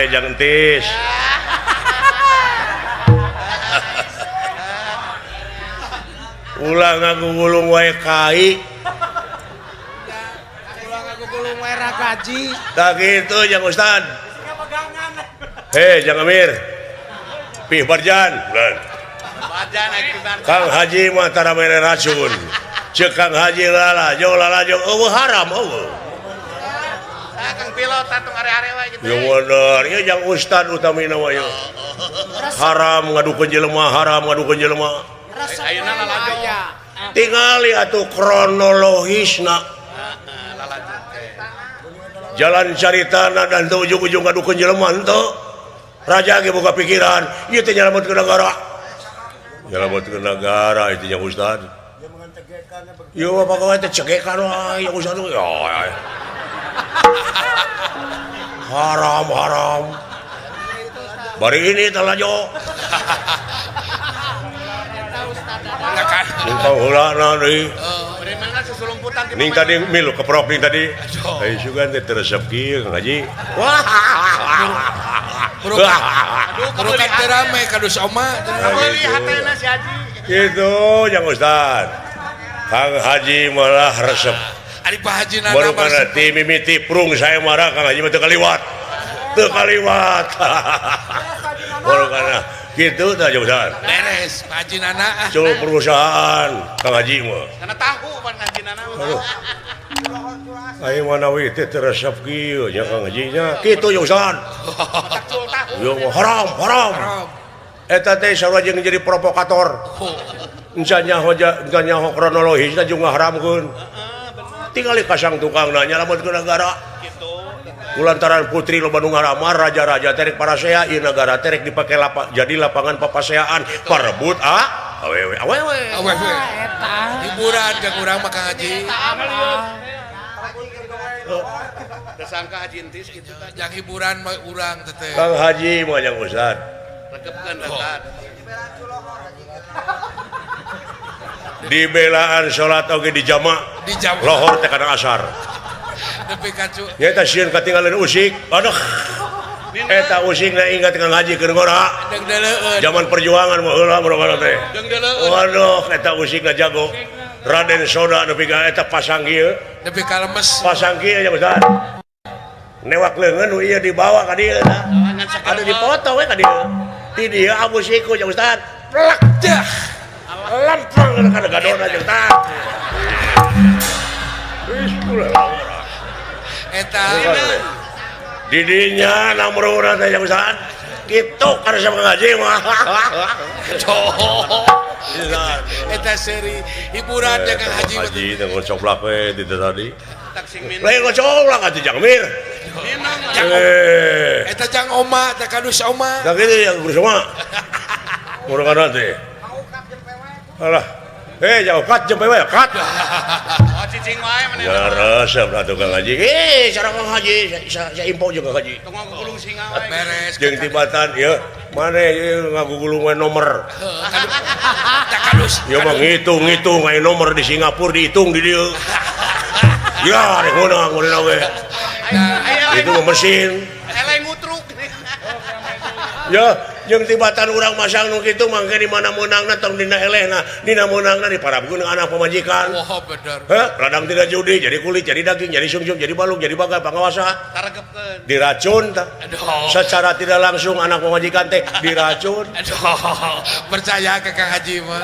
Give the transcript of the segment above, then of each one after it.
Kade jang entis. Ulah ngagugulung wae kai. Ulah ngagugulung wae ra gaji. Tah kitu jang Ustad. Hei jang Amir. Pih Barjan. Kang Haji mah tara mere racun. Ceuk Kang Haji lalajo lalajo eueuh haram eueuh. Kang pilot atuh are-are wae kitu. Ya bener, ieu jang Ustad utamina mah ieu. Haram ngadukeun jelema, haram ngadukeun jelema. Ayeuna lalajo. Tingali atuh kronologisna. Heeh, lalajo teh. Jalan caritana dan teu ujung-ujung ngadukeun jelema henteu. Raja ge boga pikiran, ieu teh nyalametkeun nagara. Nyalametkeun nagara itu jang Ustad. Ieu mah pagawe teh cegekan wae jang Ustad. Ya. Haram haram. Bari ini teh lalajo. Tong heulana deui. Ning tadi milu keprok ning tadi. Ai sugan teh teu resep kieu Kang Haji. Wah. Bukan teu rame kadus oma. Kabeuli hatena si Haji. Gitu jang Ustad. Kang Haji malah resep. Ari Pak Haji nana Baru kana ti mimiti prung saya marah Kang Haji mah teu kaliwat. Teu kaliwat. Baru kana gitu tah jang Ustad. Beres Pak Haji nana. Cul perusahaan Kang Haji mah. Kana tahu pan Haji nana mah. Aduh. Ayo manawi teh teu resep kieu nya Kang Haji nya. Kitu jang Ustad. Cul tahu. Yo haram haram. Eta teh sarua jeung jadi provokator. Encan nyaho encan nyaho kronologisna jeung ngaharamkeun. Tingali kasang tukangna nyalametkeun nagara. Kulantaran putri loba nu ngaramar raja-raja teh rek parasea ieu nagara teh rek dipake jadi lapangan papaseaan parebut ah awewe awewe. Awewe. Hiburan jeung urang mah Kang Haji. Tersangka Haji Entis kitu tah. Jang hiburan mah urang teh. Kang Haji mah jang Ustad. Rekepkeun Ustad. Dibelaan salat oge di jamak. Di jamak. Lohor teh kana asar. Nepi ka cu. Nya eta sieun katinggalin usik. Aduh. Eta usikna ingat Kang Haji keur ngora. Deung-deuleueun. Zaman perjuangan mah heula urang teh. Deung-deuleueun. Waduh eta usikna jago. Raden Soda nepi ka eta pasang kieu. Nepi ka lemes. Pasang kieu nya Ustad. Newak leungeun nu ieu dibawa ka dieu tah. Anu dipoto we ka dieu. Ti dieu abu siku nya Ustad. Plak dah. Lempeng kana gadona jeung tah. Wis ulah ora. Eta didinya namruna teh jang Ustad. Kitu kana sama ngaji mah. Eta seri hiburan jeung Kang Haji. Haji teh ngocoplak we di tadi. Minum. Lain ngocoplak atuh jang Mir. Eta jang oma teh kadus oma. Tah kitu yang bersama. Urang kana teh. Alah. Jauh kat jeung PW kat. Oh cicing wae maneh. Ya resep atuh Kang Haji. Cara Kang Haji saya info jeung Kang Haji. Tong ngagugulung singa wae. Beres. Jeung tibatan ieu maneh ieu ngagugulung we nomor. Tah kadus. Ieu mah ngitung-ngitung aya nomor di Singapura dihitung di dieu. Ya rek meunang meunang we. Itu mah mesin. Eleng ngutruk. Ya jeung tibatan urang masang nu kitu mangke di mana meunangna tong dina elehna, dina meunangna diparabkeun anak pamajikan. Wah bener. Heh, ladang tidak judi, jadi kulit, jadi daging, jadi sungsung, jadi balung, jadi bagal pangawasa. Taregepkeun. Diracun tah. Aduh. Secara tidak langsung anak pamajikan teh diracun. Aduh, percaya ke Kang Haji mah.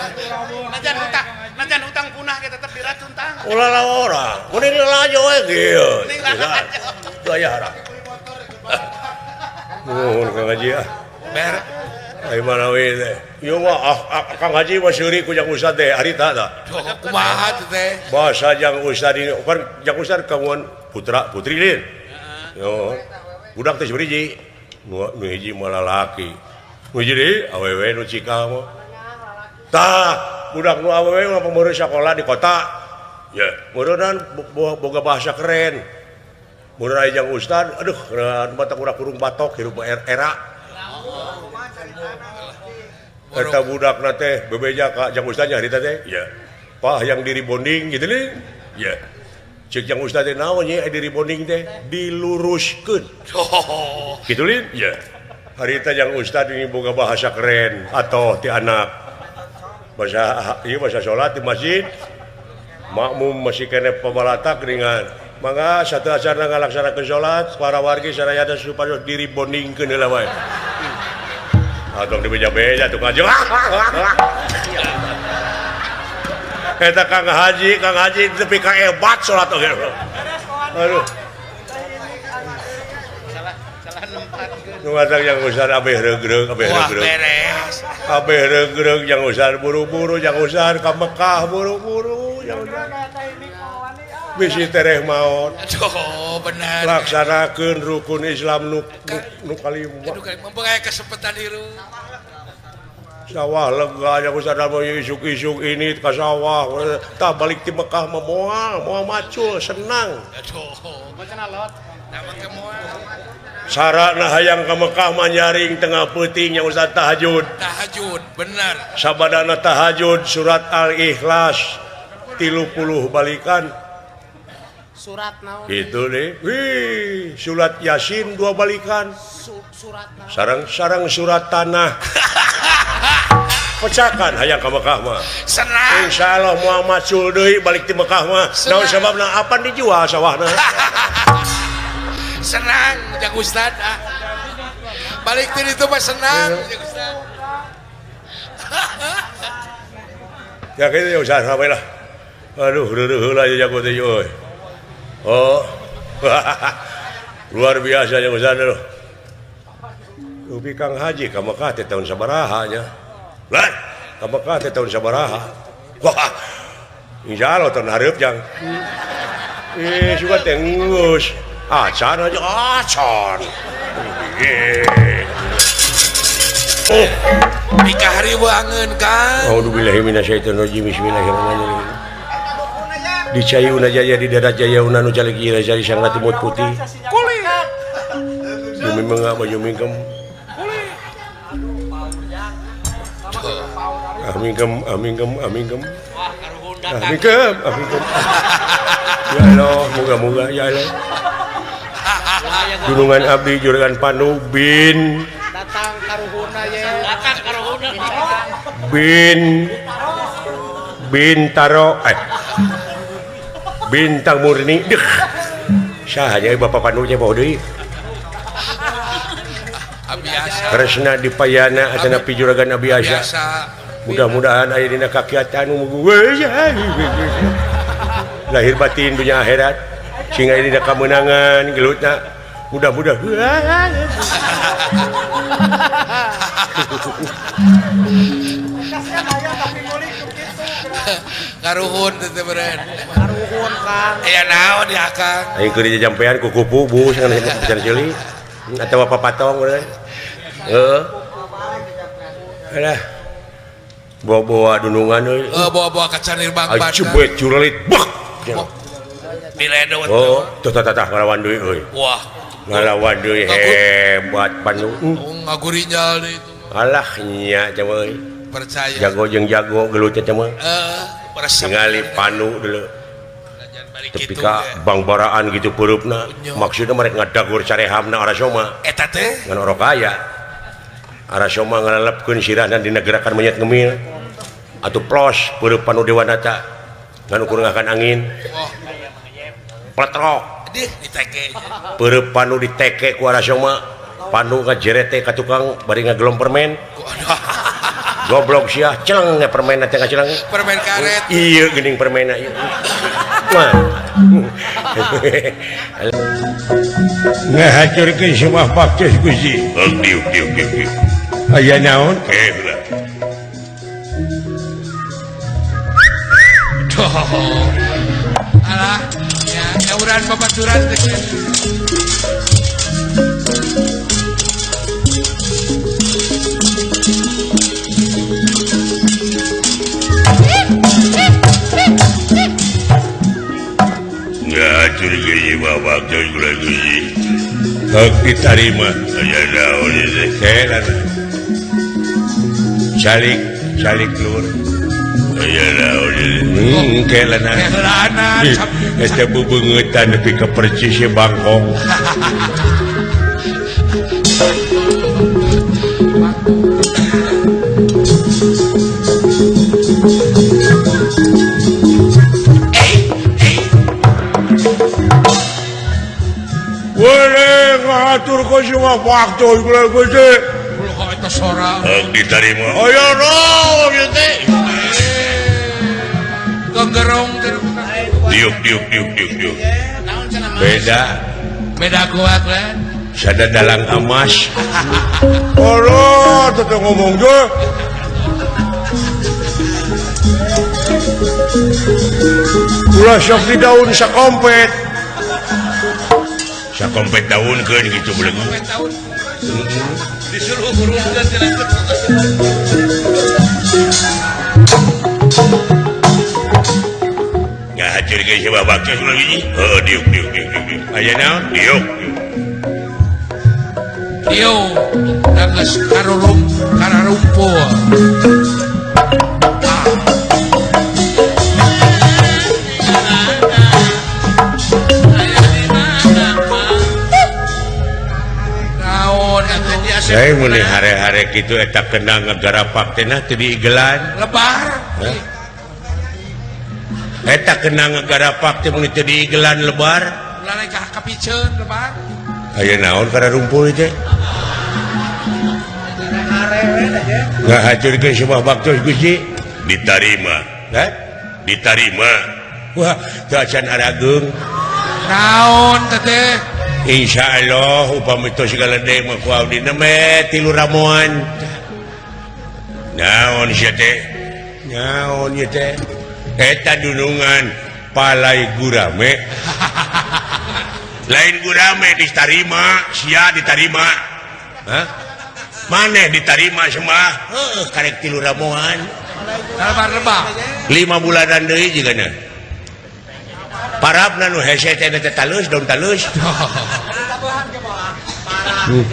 Najan hutang punah ge tetep diracun tah. Ulah lah ora. Mending lalajo we kieu. Mending lalajo. Gaya harap. Nuhun Kang Haji ah. Ber. Ai mana we teh. Ieu mah Kang Haji mah seuri ku jang Ustad teh harita tah. Kumaha teh? Bahasa jang Ustad ini kan jang Ustad kawan putra putri lin. Yo. Budak teh sabaraha? Nu hiji mah lalaki. Nu hiji deui awewe nu cikal mah. Tah, budak nu awewe mah pameureun sakola di kota. Ya, meureunnan boga bahasa keren. Mun aya jang Ustad, aduh, mata kurang kurung batok hirup era. Eta budakna teh bebeja ka jang Ustad nya harita teh. Ya. Pah yang diri bonding gitu nih. Ya. Cek yang ustad teh naon nya di rebonding teh diluruskeun. Oh. Kitu lin? Ya. Harita yang ustad ini boga bahasa keren atau ti anak. Bahasa ieu bahasa salat di masjid. Makmum masih kene pabalatak dengan mangga satu acara ngalaksanakeun salat para wargi sarayana supados diribondingkeun heula wae. Atong dibeja-beja tukang haji. Eta Kang Haji tepi ka hebat salat oge. Aduh. Salah nempatkeun. Nu ngatang yang usah abeh regreg, abeh regreg. Beres. Abeh regreg yang usah buru-buru, yang usah ka Mekah buru-buru. Bisi tereh maot. Aduh, benar. Laksanakeun rukun Islam nu kalima. Aduh, mumpung aya kesempatan hirup. Sawah lega yang usah mau isuk-isuk ini ka sawah. Tah balik ti Mekah mah moal macul senang. Aduh, macan alot. Tah mah moal. Sarana hayang ka Mekah mah nyaring tengah peuting yang usah tahajud. Tahajud, benar. Sabadana tahajud surat Al-Ikhlas 30 balikan. Surat naon? Itu deh. Wih, surat Yasin 2 balikan. Surat naon? Sarang-sarang surat tanah. Pecakan hayang ka Mekah mah. Senang. Insyaallah moal macul deui balik ti Mekah mah. Naon sababna apan dijual sawahna. Senang jang ustad ah. Balik ti ditu mah senang jang ustad. Ya kitu ya ustad sampai lah. Aduh, reureun heula jago teh euy. Oh. Luar biasa yang ustad loh. Upi Kang Haji ka Mekah teh tahun sabaraha nya. Lah, ka Mekah teh tahun sabaraha. Wah. Insyaallah tahun hareup jang. Suka teh geus. Acan aja acan. Oh, nikah riwangeun Kang. Auzubillahi minasyaitonirrajim. Bismillahirrahmanirrahim. Di Cayuna Jaya di darat Jaya nu calik ieu cari sang ratu mut putih. Kulit. Bumi mengah baju mingkem. Kulit. Amingkem amingkem amingkem. Wah, karuhun datang. Amingkem amingkem. Ya Allah, moga-moga ya Allah. Gunungan abdi juragan Panu bin datang karuhunna ye. Datang karuhunna. Bin Bintaro Bintang Murni. Deh. Saha nya Bapak Panu nya bawa deui. Abiasa. Kresna Dipayana atana pi juragan Abiasa. Mudah-mudahan aya dina kakiatan lahir batin dunia akhirat sehingga ini dina kamenangan gelutna mudah-mudahan. Karuhun teh beren. Karuhun Kang. Aya naon ya Kang? Aing keur dijampean ku kupu bu cenah ceuli atawa papatong beren. Heeh. Alah. Bawa-bawa dunungan euy. Heeh, bawa-bawa ka canir bangban. Cebet curelit. Bek. Diledot. Oh, tuh tah tah ngalawan deui euy. Wah, ngalawan deui hebat Panu. Ngagurinyal deui itu. Alah nya teh euy. Percaya. Jago jeung jago gelut teh mah. Heeh, resep. Ningali Panu dulu. Tepi ka bangbaraan gitu peurupna. Maksudna mereka ngadagur carehamna Arasoma. Eta teh ngan orok kaya. Arasoma ngalelepkeun sirahna dina gerakan monyet ngemil. Atuh plos peurup Panu Dewanata. Ngan ukur ngakan angin. Pletrok. Dih diteke. Peurup Panu diteke ku Arasoma. Panu ngajerete ka tukang bari ngagelom permen. Goblok sia, celeng permen teh ngaceleng. Permen karet. Iya geuning permenna ieu. Mah. Ngahacurkeun semua baktos Gusti. Diuk diuk diuk. Aya naon? Heula. Alah, ya euran babaturan teh. Ngacur geuji bapak gula guji. Hak ditarima aya naon ieu teh. Calik, calik lur. Bubengetan nepi ka percis Bangkok. Boleh ngatur ke semua waktu gede. Diterima. Oh ya naon ieu teh. Gonggerong diuk diuk diuk diuk diuk. Beda. Beda kuat kan. Sada dalang amas. Allah, teteh ngomong je. Ulah sok di daun sakompet. Sakompet daun keun gitu belegu. Disuruh hurufkeun cenah. Ngahacur ge si babak teh lagi. Heuh diuk diuk diuk diuk. Aya naon? Diuk. Diuk. Geus karurum kararumpul. Naon atuh? Saya mun hare-hare kitu eta kena ngagarapak teh nah teu diigelan. Lebar. Eta kena ngagarapak teh mun teu diigelan lebar. Ulah ka kapiceun lebar. Aya naon kararumpul teh? Ngahacurkeun sebuah baktos Gusti ditarima. Hah? Ditarima. Wah, teu acan arageung. Naon teh? Insyaallah upami tos galedeg mah ku abdi neme tilu ramuan. Naon sia teh? Naon ieu teh? Eta dunungan palai gurame. Lain gurame ditarima, sia ditarima. Hah? Maneh ditarima semua. Heuh, karek tilu ramuan. Lebar-lebar. 5 bulanan deui jigana. Parabna nu hese teh teh talus daun talus.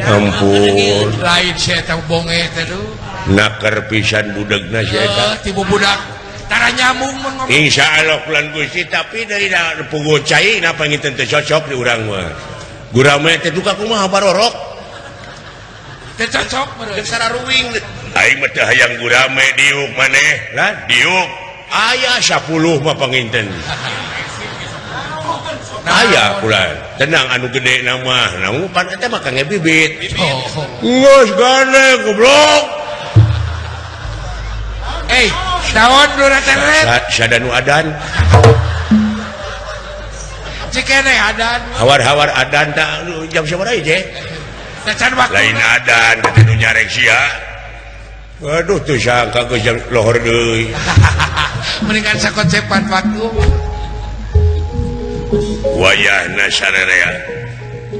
Ampun. Lain sia eta bonge teh duh. Naker pisan budegna sia eta. Tibu budak tara nyambung mun ngomong. Insyaallah bulan Gusti tapi dari puguh cai na panginten teu cocok di urang mah. Gurame teh duka kumaha barorok. Teu cocok meureun. Jeung sararuwing. Aing mah teu hayang gurame diuk maneh. Lah diuk. Aya 10 mah panginten. Aya bulan. Tenang anu gede nama. Namun pan eta mah kangge bibit. Geus gandeng goblok. Eh, naon blura teret? Sada nu adan. Cikene adan. Hawar-hawar adan tah jam sabaraha ieu? Tacan waktu. Lain adan teh nu nyarek sia. Waduh teu sangka geus jam lohor deui. Mendingan sakonsepan waktu. Wayahna sararea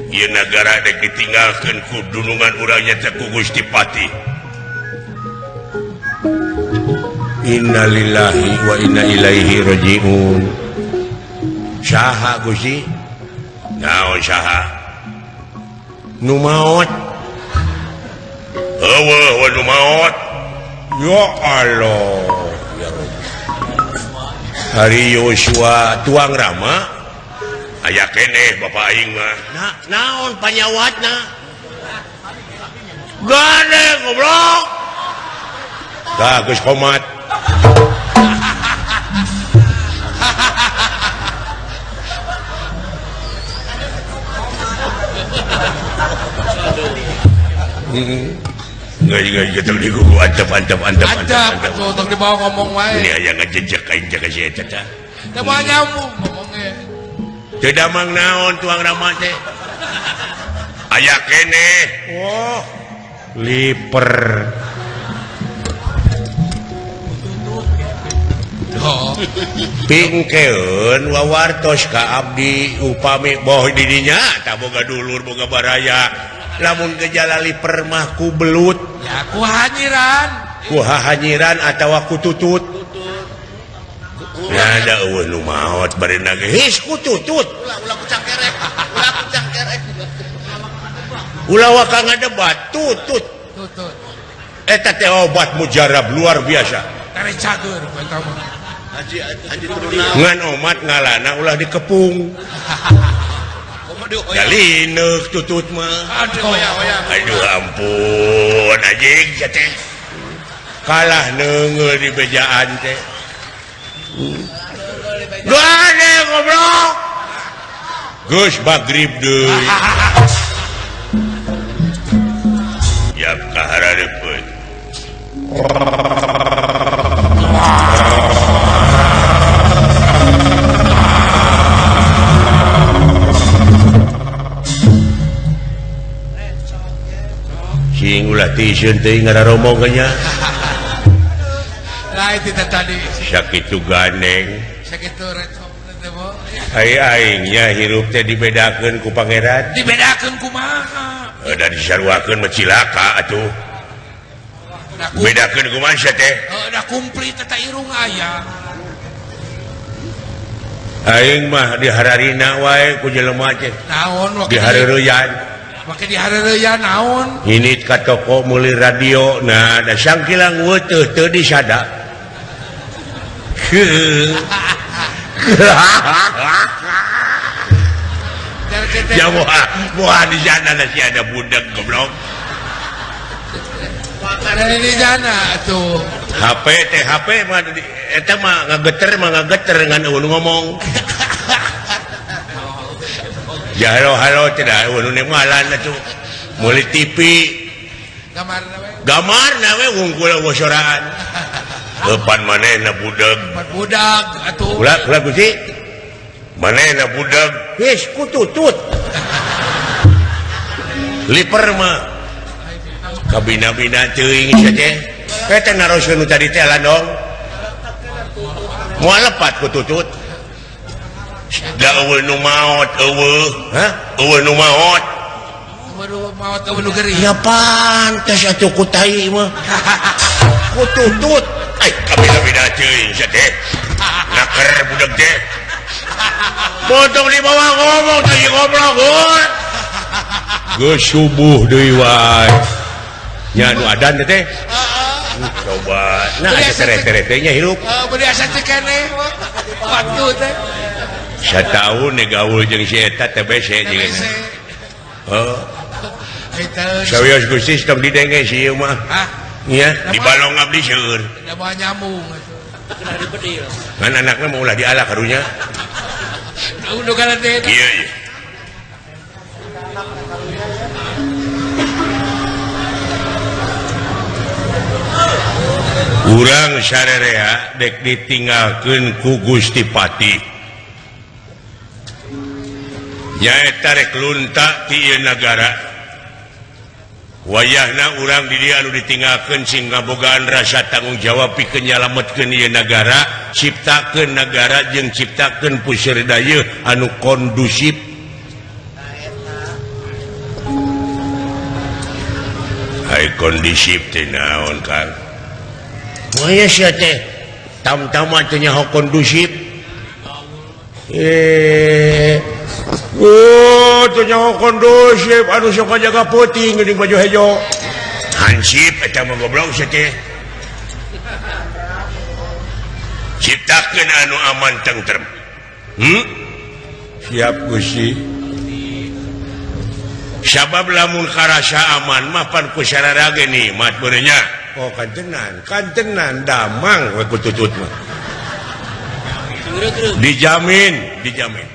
ieu nagara dek ditinggalkeun ku dunungan urang nya teh ku Gusti Patih. Innalillahi wa inna ilaihi rajiun. Saha Gusti? Naon saha? Nu maot. Eueuh we nu maot. Ya Allah, ya Rabbi. Hari Yosua tuang Rama aya keneh bapak aing mah. Nah, naon panyawatna? Gandeng goblok. Tah geus komat. Antep antep antep. Tong dibawa ngomong wae. Ini aya ngajejek aing jaga si eta tah. Teu moal nyambung ngomongnya. Teu damang naon tuang Rama teh. Aya keneh. Wah, liper. Pingkeun wawartos ka abdi upami boh di dinya tah boga dulur boga baraya. Lamun gejala liper mah ku belut ya ku hanyiran, ku hahanyiran atawa ku tutut. Nah, da eueuh nu maot bari nage his ku tutut. Ulah ku cangkerek, ulah ku cangkerek. Ulah waka ngadebat tutut. Tutut. Eta teh obat mujarab luar biasa. Kare cager eta mah. Haji haji turuna. Ngan omat ngalana ulah dikepung. Dalineuk tutut mah. Aduh, aduh ampun anjing teh. Kalah neungeul di bejaan teh. Gane goblok. Geus magrib deui. Yap kahareupeun. Sing ulah tiseun teuing ngararomong nya. Lain teh tadi. Sakitu gandeng. Sakitu recok teh bo. Ai aingnya hirup teh dibedakeun ku pangeran. Dibedakeun kumaha? Da disaruakeun mah cilaka atuh. Bedakeun kumaha sia teh? Heuh da kumplit eta irung aya. Aing mah dihararina wae ku jelema teh. Naon waktu dihareureyan. Make dihareureyan naon? Ini ka toko meuli radio. Nah, da sangkilang weuteut teu disada. Ya moal di sana si ada budak goblok. Di sana atuh. HP teh HP mah eta mah ngageter ngan eueun ngomong. Ya halo halo tidak eueun nu ngalan atuh. Meuli TV. Gamarna we wungkul bosoraan. Eupan manehna budak. Budak atuh. Ulah ulah Gusti. Manehna budak. Geus kututut. Liper mah. Kabina-bina teuing sia teh. Eta naroskeun nu tadi teh landong. Moal lepat kututut. Da eueuh nu maot eueuh. Hah? Eueuh nu maot. Eueuh maot eueuh nu gering. Ya pantes atuh ku tai mah. Kututut. Ai kabina-bina teuing sia teh. Naker budak teh. Potong di bawah ngomong tadi goblok. Geus subuh deui wae. Nya nu adan teh. Coba. Nah asa tere-tere nya hirup. Heeh, asa teh keneh. Waktu teh. Sataun gaul jeung si eta teh bese jeung. Heuh. Sawios Gusti tong didenge si ieu mah. Hah? Nya di balong abdi seueur. Da moal nyambung atuh. Ngan anakna mah ulah diala karunya. Nu kana teh. Ieu ieu. Urang sarerea dek ditinggalkeun ku Gusti Pati. Nyaeta rek lunta ti ieu nagara. Wayahna urang di dieu anu ditinggalkeun sing ngabogaan rasa tanggung jawab pikeun nyalametkeun ieu nagara, ciptakeun nagara jeung ciptakeun puseur daya anu kondusif. Ai kondusif teh naon Kang? Moya sia teh tam-tama teh nyaho kondusif. Oh, teu nyaho kondusif anu sok ngajaga peuting geuning baju hejo. Hansip eta mah goblok sia teh. Ciptakeun anu aman tentrem. Siap Gusti. Sabab lamun karasa aman mah pan ku sarara ge nikmat beureunya. Oh kantenan, kantenan damang we kututut mah. Dijamin, dijamin.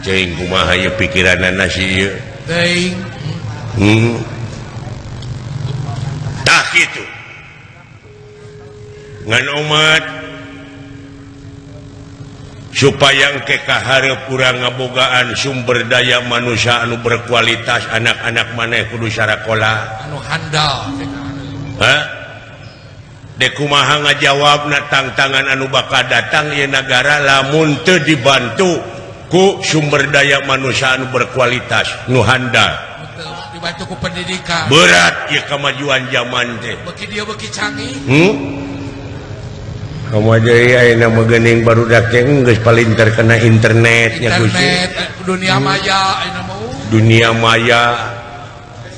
Cing kumaha ieu pikiranana si ieu? Teuing. Tah kitu. Ngan omat supaya engke kahareup urang ngabogaan sumber daya manusia anu berkualitas, anak-anak maneh kudu sarakola anu handal. Hah? Dek kumaha ngajawabna tangtangan anu bakal datang ieu nagara lamun teu dibantu ku sumber daya manusia anu berkualitas nu handal. Dibantu ku pendidikan. Berat ieu kemajuan zaman teh. Beuki dieu beuki canggih. Kamu aja ayeuna mah geuning barudak teh geus paling terkena internet nya Gusti. Internet, dunia maya ayeuna mah. Dunia maya.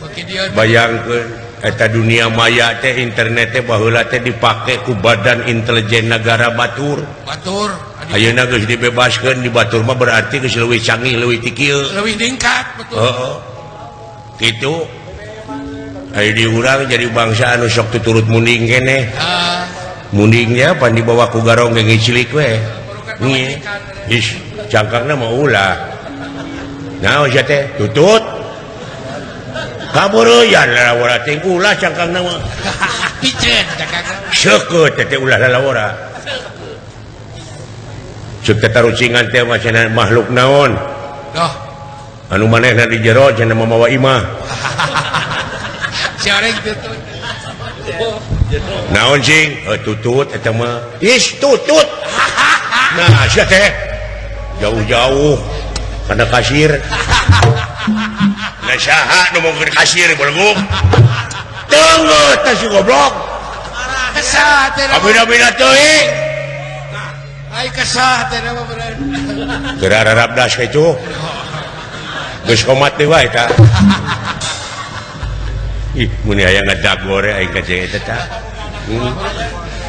Beuki dieu bayangkeun. Eta dunia maya teh internet teh baheula teh dipake ku badan intelijen negara batur. Batur. Ayeuna geus dibebaskeun di batur mah berarti geus leuwih canggih leuwih ti kieu. Leuwih ningkat betul. Heeh. Kitu. Aya di urang jadi bangsa anu sok tuturut munding keneh. Mundingnya pan dibawa ku garong ge cilik we. Nyi. Ih, cangkangna mah ulah. Naon sia teh? Tutut. Kaburuyan lalawara teh ulah cangkangna mah. Piceun cangkangna. Seukeut teh ulah lalawara. Ceuk teh tarucingan teh mah cenah makhluk naon? Doh. Anu manehna di jero cenah mamawa imah. Si oreng tutut. Naon cing? Tutut eta mah. Ih, tutut. Nah, sia teh jauh-jauh kana kasir. Nah, saha nu mongkeun kasir beleguk? Teungeut teh si goblok. Kesah teh. Abina-bina teuing. Ai kesah teh mah bener. Geura rarabdas kitu. Geus komat deui wae ta. Ih, mun aya ngadagor aing ka jeung eta tah.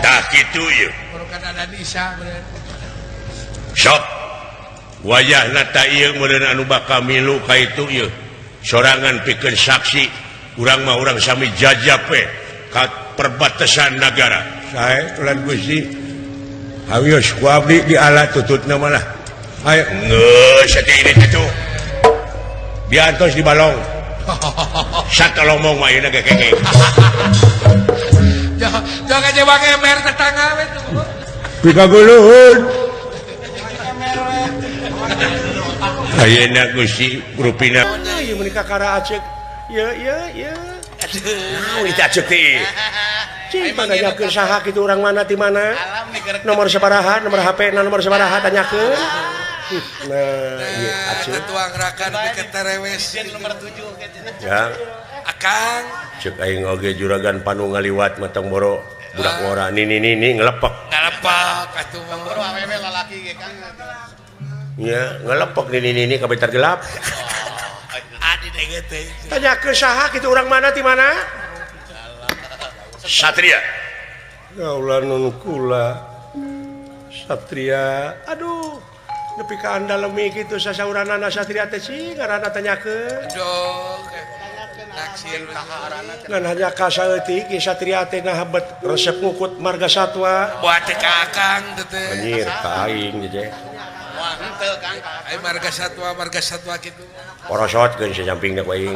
Tah kitu ieu. Bukan ada Nisa bener. Sok wayahna ta ieu meureun anu bakal milu ka itu ieu. Sorangan pikeun saksi, urang mah urang sami jajap we ka perbatasan nagara. Sae tulan Gusti. Hawios ku abdi di ala tututna mah lah. Ayo geus atuh ini kitu. Diantos di balong. Sakalomong mah ayeuna ge keke. Jangan jebak ember tetangga we tuh. Pikaguluhun. Ayeuna Gusti rupina. Ieu meuni kakara aceuk. Ye ye ye. Naon ieu aceuk teh? Cing tanyakeun saha kitu urang mana ti mana? Nomor sabaraha, nomor HP na nomor sabaraha tanyakeun. Nah, ieu aceuk. Tuang rakan pikeun terewes nomor 7 kitu. Ya. Akang ceuk aing oge juragan panu ngaliwat mah tong boro budak ngora nini nini ngelepak. Ngelepak atuh tong boro awewe lalaki ge Kang. Nya ngelepak nini nini ka betar gelap. Adi denge teh. Tanyakeun saha kitu urang mana ti mana? Satria. Kaula nun kula. Satria. Aduh, nepi ka andalemi kitu sasauranana Satria teh sih ngaranna tanyakeun. Aduh. Naksir ngan hanya ka saeutik Satria teh ngahabet resep ngukut marga satwa. Buat teh ka akang teh. Anjir, ka aing teh. Wah, henteu Kang. Ai marga satwa kitu. Porosotkeun sajampingna ku aing.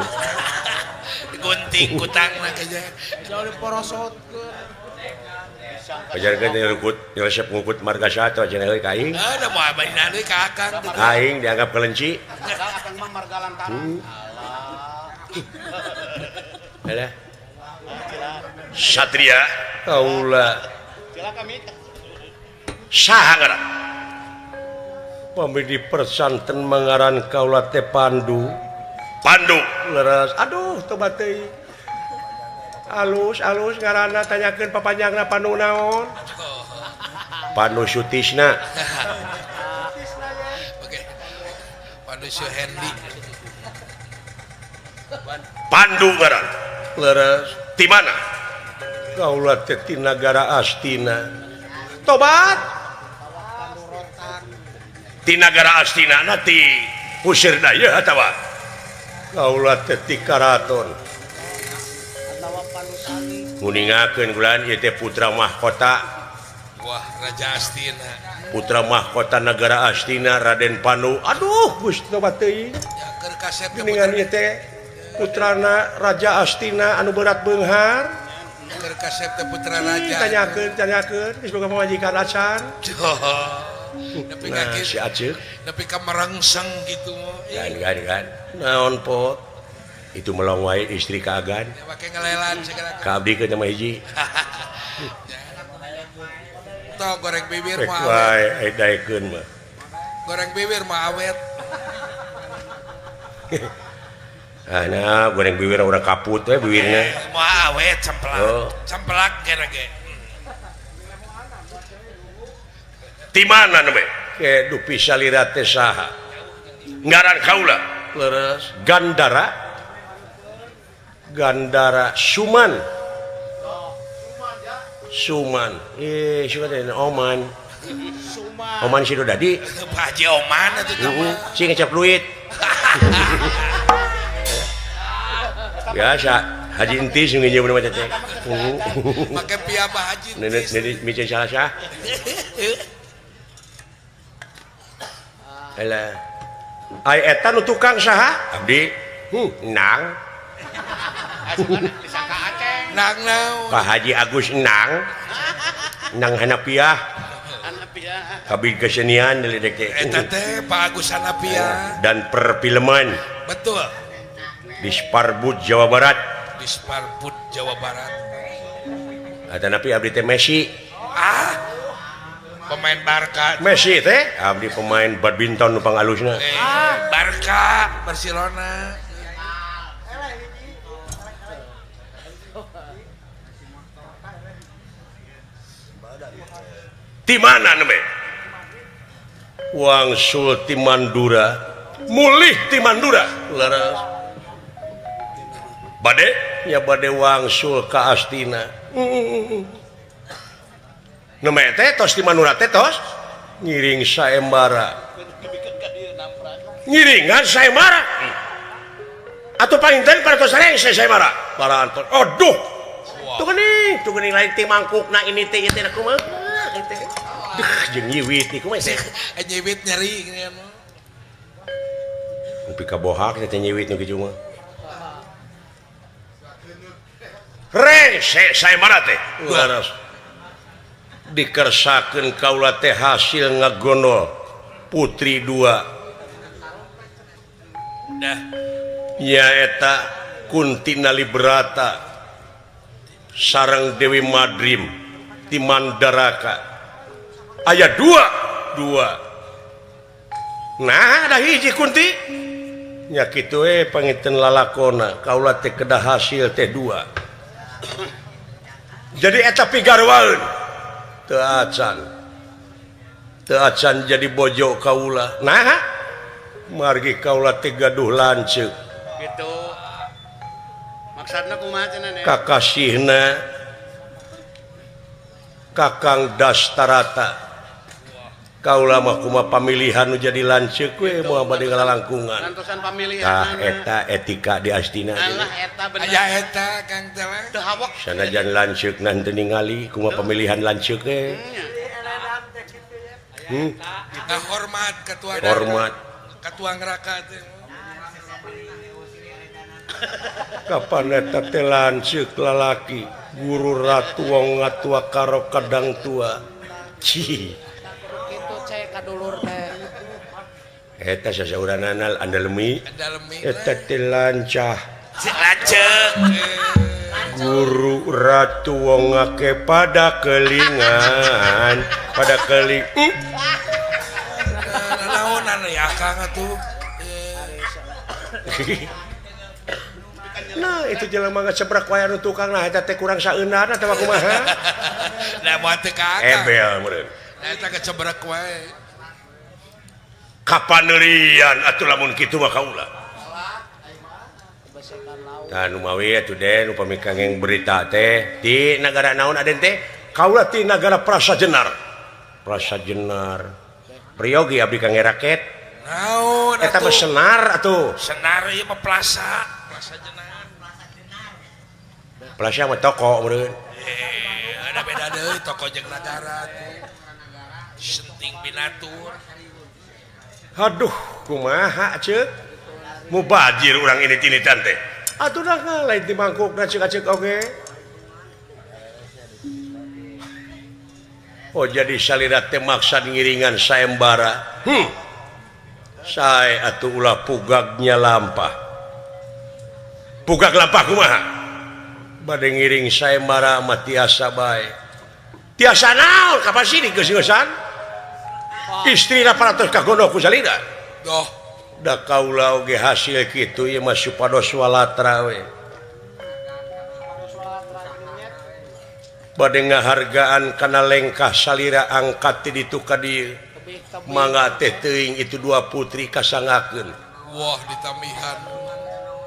Gunting kutangna kayaknya. Jauh diporosotkeun. Ajarkeun ngukut resep ngukut marga satwa cenah euy ka aing. Ada moal bari deui ka akang teh. Aing dianggap kelenci. Akang mah marga lantaran. Alah. Satria kaula. Saha ngaran? Pami dipersanten mangaran kaula teh Pandu. Pandu leres. Aduh tobat teuing. Alus-alus ngaranna tanyakeun papanjangna Pandu naon? Pandu Sutisna. Oke. Pandu Suhendi. Pandu ngaran. Leres. Ti mana? Kaula teh ti nagara Astina. Tobat. Ti nagara Astina na ti Pusirna ieu atawa? Kaula teh ti Karaton. Nguningakeun kulan ieu teh putra mahkota. Wah, Raja Astina. Putra mahkota nagara Astina Raden Pandu. Aduh, Gusti tobat teuing. Ya keur kasep geuningan ieu teh putrana Raja Astina anu berat beunghar. Keur kasep teh putra raja. Tanyakeun, tanyakeun geus boga pamajikan acan. Nepi ka Nah, si Aceuk nepi ka merangsang gitu. Gan gan gan. Naon pot? Itu melong wae istri ka agan. Ya make ngelelan segala. Ka abdi keun mah hiji. Tong goreng bibir mah awet. Wae daekeun mah. Goreng bibir mah awet. Ah nah, goreng bibir urang kaput we bibirna. Mah awet cempelak. Oh. Cempelak kena ge. Ti mana nembe? Ke dupi salira teh saha? Ngaran kaula. Leres. Gandara. Gandara Suman. Suman. Suman teh Oman. Suman. Oman Sidodadi. Pak Haji Oman atuh teh. Sing ngecap duit. Biasa Haji Entis nu nginjem mah teh. Make pia Pak Haji Entis. Nenek micen salah sah. Alah. Ai eta nu tukang saha? Abdi. Nang. Disangka Aceng. Nang naon? Pak Haji Agus Nang. Nang Hanapiah. Hanapiah. Kabid kesenian deuleu teh. Eta teh Pak Agus Hanapiah. Dan perfilman. Betul. Di Sparbud Jawa Barat. Di Sparbud Jawa Barat. Atanapi abdi teh Messi. Ah. Pemain Barca. Messi teh abdi pemain badminton nu pangalusna. Barca, Barcelona. Di mana nembe? Wangsul ti Mandura, mulih ti Mandura. Leres. Bade nya bade wangsul ka Astina. Nembe teh tos ti Mandura teh tos ngiring saembara. Ngiringan saembara. Atuh panginten parantos rengse saembara. Parantos. Aduh. Tuh geuning lain ti mangkukna ini teh ieu teh kumaha? Duh, jeung nyiwit ieu kumaha teh? Nyiwit nyeri geuningan. Nepi ka bohak teh nyiwit nu kitu mah. Rengse saembara teh. Leres. Dikersakeun kaula teh hasil ngagondol putri dua. Dah. Nyaeta Kunti Nalibrata sareng Dewi Madrim ti Mandaraka. Aya dua. Nah, ada hiji Kunti. Nya kitu we panginten lalakona kaula teh kedah hasil teh dua. Jadi eta pigarwaeun. Teu acan. Teu acan jadi bojo kaula. Nah, margi kaula teh gaduh lanceuk. Gitu. Maksudna kumaha cenah Nek? Kakasihna Kakang Dastarata. Kaula mah kumaha pamilihan nu jadi lanceuk we moal bade ngalalangkungan. Nantosan pamilihan. Tah eta etika di Astina. Alah eta bener. Aya eta Kang teh. Teu hawak. Sanajan lanceuk nan teu ningali kumaha pamilihan lanceuk ge. Hormat ketua hormat ketua neraka teh. Kapan eta teh lanceuk lalaki guru ratu wong ngatua karo kadang tua. Cih. Kitu cek kadulur teh. Eta sasauranana andalemi. Eta teh lancah. Lanceuk. Guru ratu wong ngake pada kelingan, pada keling. Naonan ya Akang atuh. Nah, itu jelema ngecebrak wae anu tukang nah eta teh kurang saeunana teh kumaha. Nah, moal teu ka Akang. Ebel meureun. Eta kecebrak wae. Kapaneurian atuh lamun kitu mah kaula. Tah nu mawi atuh Den upami kangeng berita teh di nagara naon aden teh? Kaula ti nagara Prasajenar. Prasajenar. Priyogi abdi kangge raket. Naon eta mah senar atuh. Senar ieu mah plaza. Plaza Jenar. Plaza mah toko meureun. Ada beda deui toko jeung nagara tuh. Senting binatur. Aduh, kumaha ceuk? Mubajir urang ini tinitan teh. Atuh dah lain di mangkukna ceuk-ceuk oge. Oh jadi salira teh maksa ngiringan saembara. Sae atuh ulah pugagnya lampah. Pugag lampah kumaha? Bade ngiring saembara mah tiasa bae. Tiasa naon kapan sini geus-geusan? Istrina parantos kagondo ku salira. Doh. Da kaula oge hasil kitu ieu mah supados walatra we. Bade ngahargaan kana lengkah salira angkat ti ditu ka dieu. Mangga teh teuing itu dua putri kasangakeun. Wah ditambihan.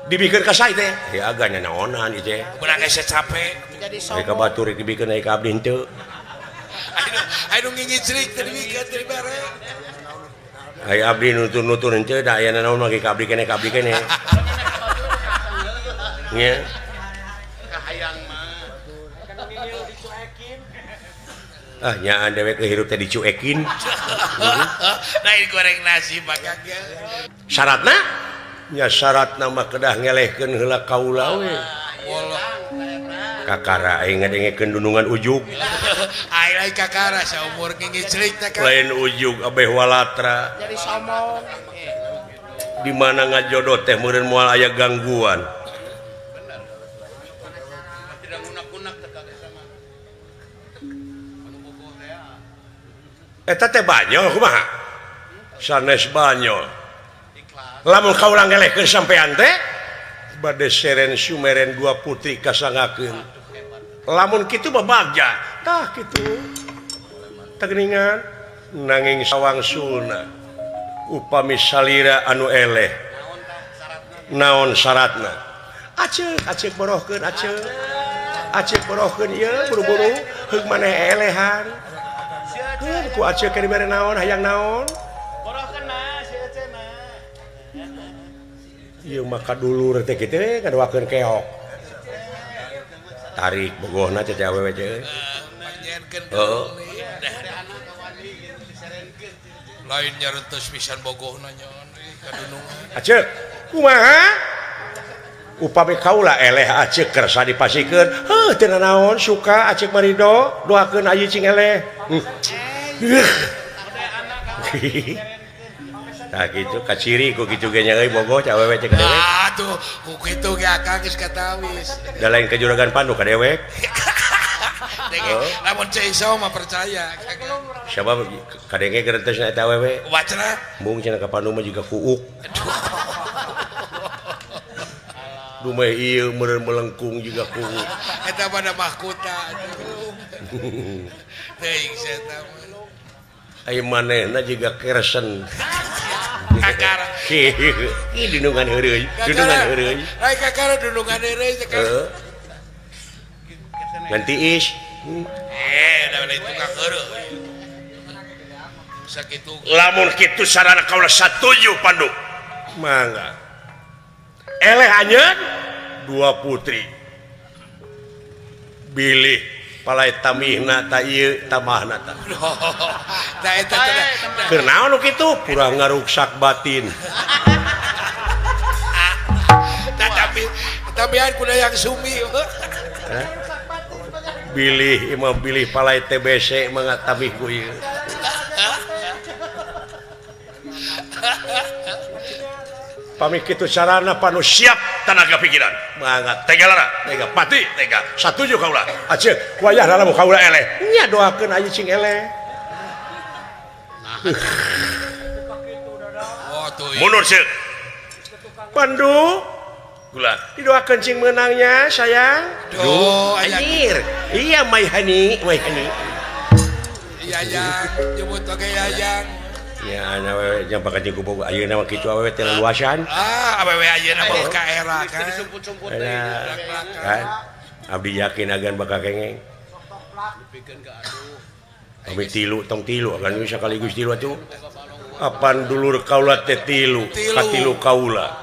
Dibikeun ka sae teh. Ya aga nanaonan ieu teh. Beunang geus capek. Jadi Ai ka sombong. batur dibikeun ai ka abdi henteu. Anu ngingicrik teu dibikeun teu dibere. Ai abdi nutur-nutur henteu da aya nanaon mah ka abdi keneh ka abdi keneh. Nya. Kahayang mah. Ah nyaan dewek hirup teh dicuekin. Lain goreng nasi maka ge. Syaratna? Nya syaratna mah kedah ngelehkeun heula kaula we. Kakara aing ngadengekeun dunungan ujug. Ai lain kakara saumur ngingicrik teh kan. Lain ujug abeh walatra. Jadi sombong. Di mana ngajodoh teh meureun moal aya gangguan. Tidak ngunak-ngunak teh kagak sama. Anu bogoh teh. Eta teh banyol kumaha? Sanes banyol. Lamun kaula ngelehkeun sampean teh bade seren sumeren dua putri kasangakeun. Lamun kitu mah bagja. Tah kitu. Teuningan nanging sawangsulna upami salira anu eleh. Naon syaratna? Aceuk aceuk borohkeun aceuk. Aceuk borohkeun ieu buru-buru heug maneh elehan. Keun ku aceuk ke dibere naon hayang naon? Borohkeun mah si Ece mah. Ieu mah kadulur teh kitu we ngadoakeun keok. Tarik bogohna teh awewe teh. Panjenkeun. Heeh. Lain nyarentos pisan bogohna nyon kadunungan. Aceuk kumaha? Upami kaula eleh aceuk kersa dipasikeun. Heuh teu nanaon suka aceuk marido doakeun ayu cing eleh. Tah kitu kaciri ku kitu ge nya euy bogoh ca awewe teh ka dewek. Ah tuh ku kitu ge akang geus katawis. Da lain ka juragan Pandu ka dewek. Lamun Ceu Iso mah percaya. Sabab kadenge gerentesna eta awewe. Wacana mung cenah ka Pandu mah jiga kuuk. Dumeh ieu meureun melengkung jiga kuuk. Eta mah da mahkota atuh. Teuing sia mah. Ai manehna jiga kersen. Kakara. Ih dunungan heureuy, dunungan heureuy. Ai kakara dunungan heureuy teh kan. Heeh. Ngan tiis. Da lain tukang heureuy. Sakitu. Lamun kitu sarana kaula satuju Pandu. Mangga. Eleh anjeun dua putri. Bilih palai tamihna ta ieu tamahna ta. Ta eta teh. Keur naon nu kitu? Purah ngaruksak batin. Ta tapi tabian kuda yang sumi. Bilih imah bilih palai TBC mangga tamih ku ieu. Pami kitu carana Panu siap tenaga pikiran. Mangga tega lara, tega pati, tega. Satuju kaula. Aceuk wayahna lamun kaula eleh. Nya doakeun ayu cing eleh. Mundur ceuk. Pandu gula didoakeun cing meunangnya sayang. Duh, anjir. Iya my honey, my honey. Yayang, jemput oge yayang. Ya ana wewe nya bakal jeung kubogo ayeuna mah kitu awewe teh luasan. Ah, awewe ayeuna mah ka era kan. Disumput-sumput deui. Kan. Abdi yakin agan bakal kengeng. Dipikeun ka aduh. Kami tilu tong tilu agan geus sakaligus tilu atuh. Apan dulur kaula teh tilu, katilu kaula.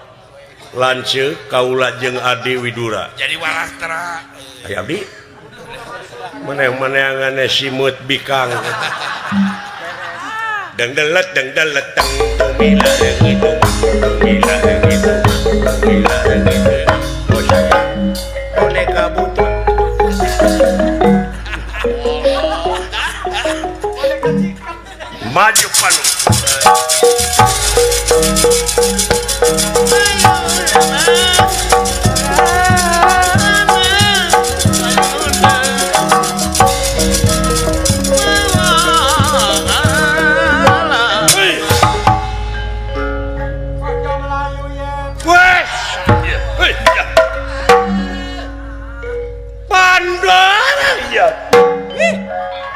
Lanceuk kaula jeung Adi Widura. Jadi walatra. Aya abdi. Maneh-maneangan simut bikang. Dang delet dang delet tang tumila itu tumila itu tumila itu boneka butut maju Panu. Maju.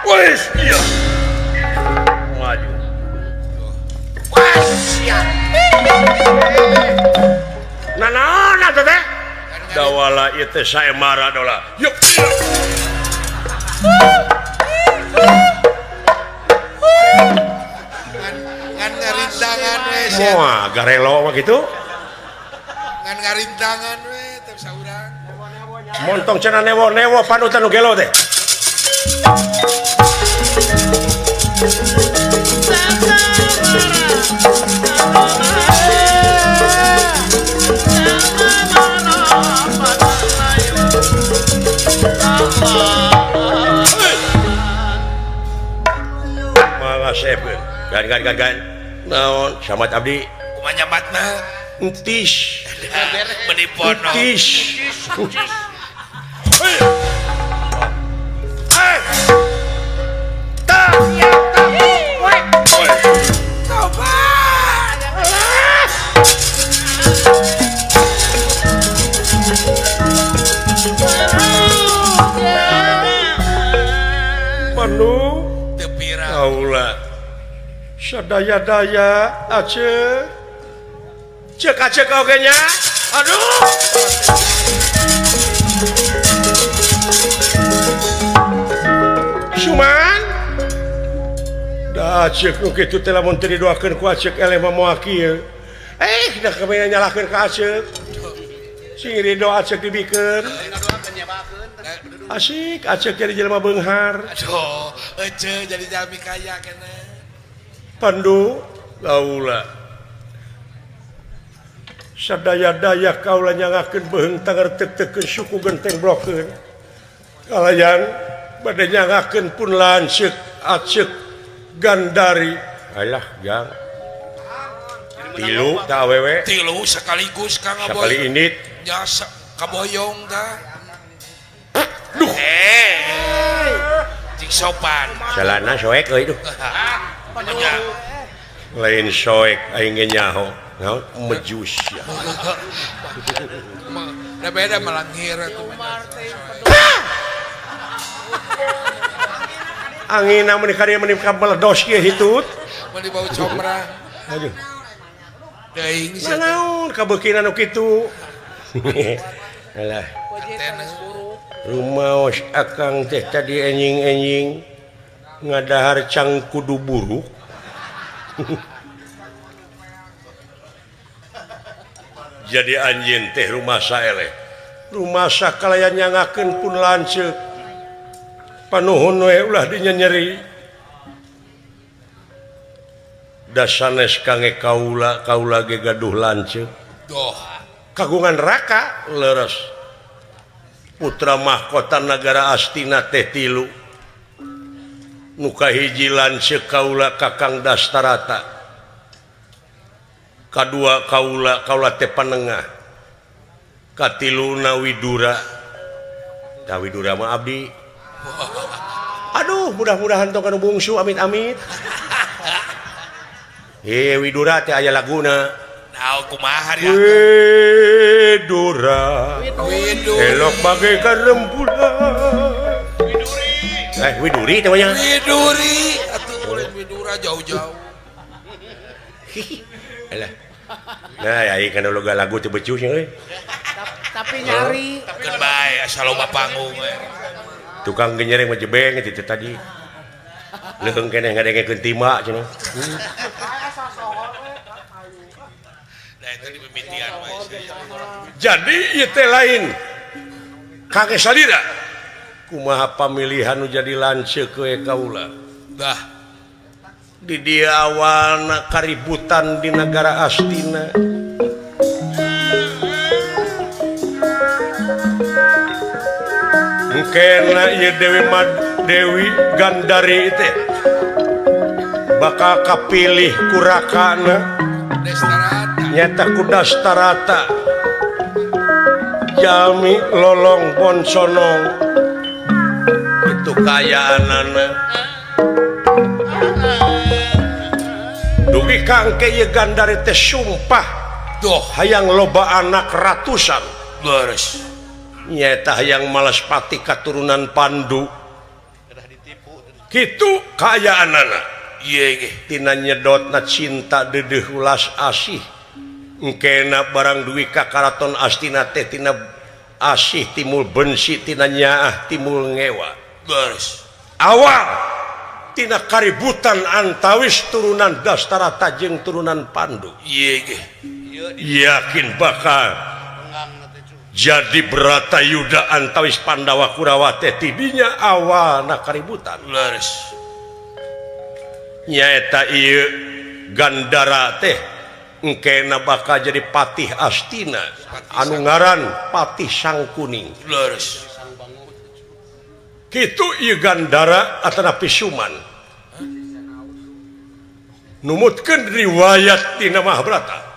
Wes ya. Nah, nah, Dawala ieu teh saemara dola. Yuk. Ngan ngarintangan we sia. Moal garelo mah kitu. Ngan ngarintangan we teu saurang. Montong cenah newo-newo panutan nu gelo teh. Mangga gan gan gan gan. Naon samat abdi? Kumaha nyamatna? Entis. Meni pono. Entis. Panu teu pira. Kaula sadaya-daya aceuk. Ceuk aceuk oge nya. Aduh. Suman. Da aceuk nu kitu teh lamun teu didoakeun ku aceuk eleh mah moal kieu. Eh, da kami nyalahkeun ka aceuk. Sing ridho aceuk dibikeun. Asik, aceuk jadi jelema beunghar. Aduh, ece jadi jalmi kaya keneh. Pandu kaula. Sadaya-daya kaula nyangakeun beuheung tangar teuk-teukeun suku genteng blokeun. Kalayan bade nyangakeun pun lanceuk aceuk Gandari. Alah, jang. Tilu ta awewe. Tilu sekaligus Kang Aboy. Sakali indit. Nya kaboyong tah. Duh. Cik sopan. Celana soek euy duh. Lain soek aing ge nyaho. Naon mejus ya. Da beda malangir atuh. Angin mun ka dieu meuni ka meledos kieu hitut. Meuni bau comrang. Aduh. Teuing sia. Naon kabeukina nu kitu. Alah. Rumaos akang teh tadi enjing-enjing ngadahar cang kudu buruk. Jadi anjeun teh rumasa eleh. Rumasa kalayan nyangakeun pun lanceuk. Panuhun we ulah dinyenyeri. Da sanes kange kaula, kaula ge gaduh lanceuk. Doh, kagungan raka leres. Putra mahkota nagara Astina teh tilu. Nu kahiji lanceuk kaula Kakang Dastarata. Kadua kaula, kaula teh panengah. Katiluna Widura. Tah Widura mah abdi. Aduh, mudah-mudahan tong kanu bungsu amit-amit. Widura teh aya laguna. Naon kumaha ari Widura. Elok bagaikan rembulan. Widuri. Widuri teh mah nya. Widuri atuh ulin Widura jauh-jauh. Alah. Nah, aing kana loga lagu teu becus nya euy. Tapi nyari. Keun bae asa loba panggung we. Tukang genyereng mah jebeng itu tadi. Leuheung keneh ngadengekeun timba cenah. Nah, itu di mimitian wae. Jadi ieu teh lain kangge salira. Kumaha pamilihan nu jadi lanceuk we kaula. Dah. Di dia awalna kaributan di negara Astina. Engkena ieu Dewi Dewi Gandari teh bakal kapilih ku rakana nyata ku Dastarata jalmi lolong bonsonong itu kayaanana dugi kangke ieu Gandari teh sumpah doh hayang loba anak ratusan leres nyata hayang malaspati katurunan Pandu kitu kayaanana ieu ge tina nyedotna cinta deudeuh ulas asih engkena barang duwi ka karaton Astina teh tina Asih timul bensi tina nyaah timul ngewa. Beres. Awal tina kaributan antawis turunan Dastarata jeung turunan Pandu. Ieu ge. Yakin bakal jadi Bratayuda antawis Pandawa Kurawa teh tidinya awalna kaributan. Leres. Nyaeta ieu Gandara teh engkena bakal jadi Patih Astina anu ngaran Patih Sangkuning. Leres. Kitu ieu Gandara atanapi Suman. Numutkeun riwayat tina Mahabharata.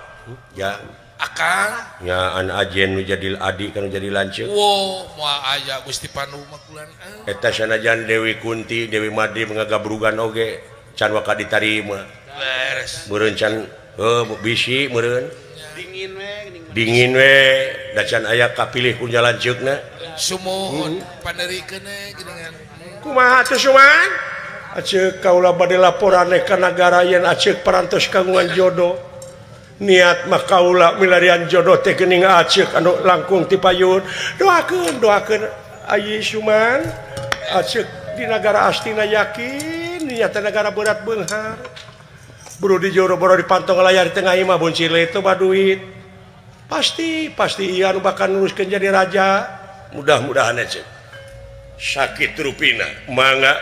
Ya. Akang nyaan ajen nu jadi adi kan jadi lanceuk. Wo, moal aya Gusti Pandu mah kulan. Eta sanajan Dewi Kunti, Dewi Madri ngagabrugan oge can waka ditarima. Leres. Meureun can heuh bisi meureun. Dingin we geuning. Dingin we da can aya kapilih ku lanceukna. Sumuhun panerikeun we geuningan. Kumaha teh Suman? Aceuk kaula bade laporan ka nagara yen aceuk parantos kagungan jodoh. Niat mah kaula milarian jodoh teh geuning aceuk anu langkung ti payun. Doakeun doakeun Ayi Suman aceuk di nagara Astina yakin nyata nagara berat beunghar. Buru di jero boro dipantong layar di tengah imah buncir itu mah duit. Pasti pasti ieu anu bakal nuruskeun jadi raja. Mudah-mudahan aceuk. Sakit rupina mangga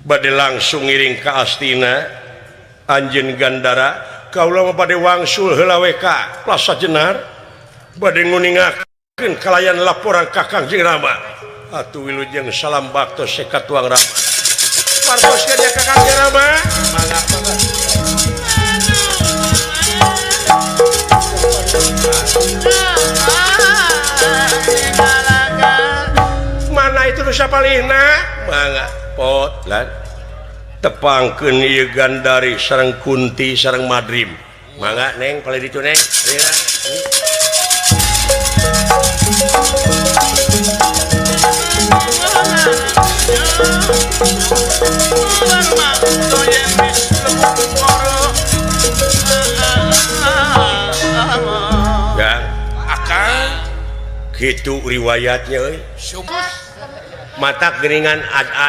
bade langsung ngiring ka Astina anjeun Gandara. Kaula mah bade wangsul heula we ka Plaza Jenar bade nguningakeun kalayan laporan Kakang jeung Rama. Atuh wilujeng salam baktos seka tuang Rama. Wartoskeun ya Kakang jeung Rama. Mangga mangga. Mana itu nu sapalihna? Mangga pot lan. Tepangkeun ieu Gandari sareng Kunti sareng Madrim. Mangga Neng palih ditu Neng. Ya, akang kitu riwayatnya euy. Mata geuningan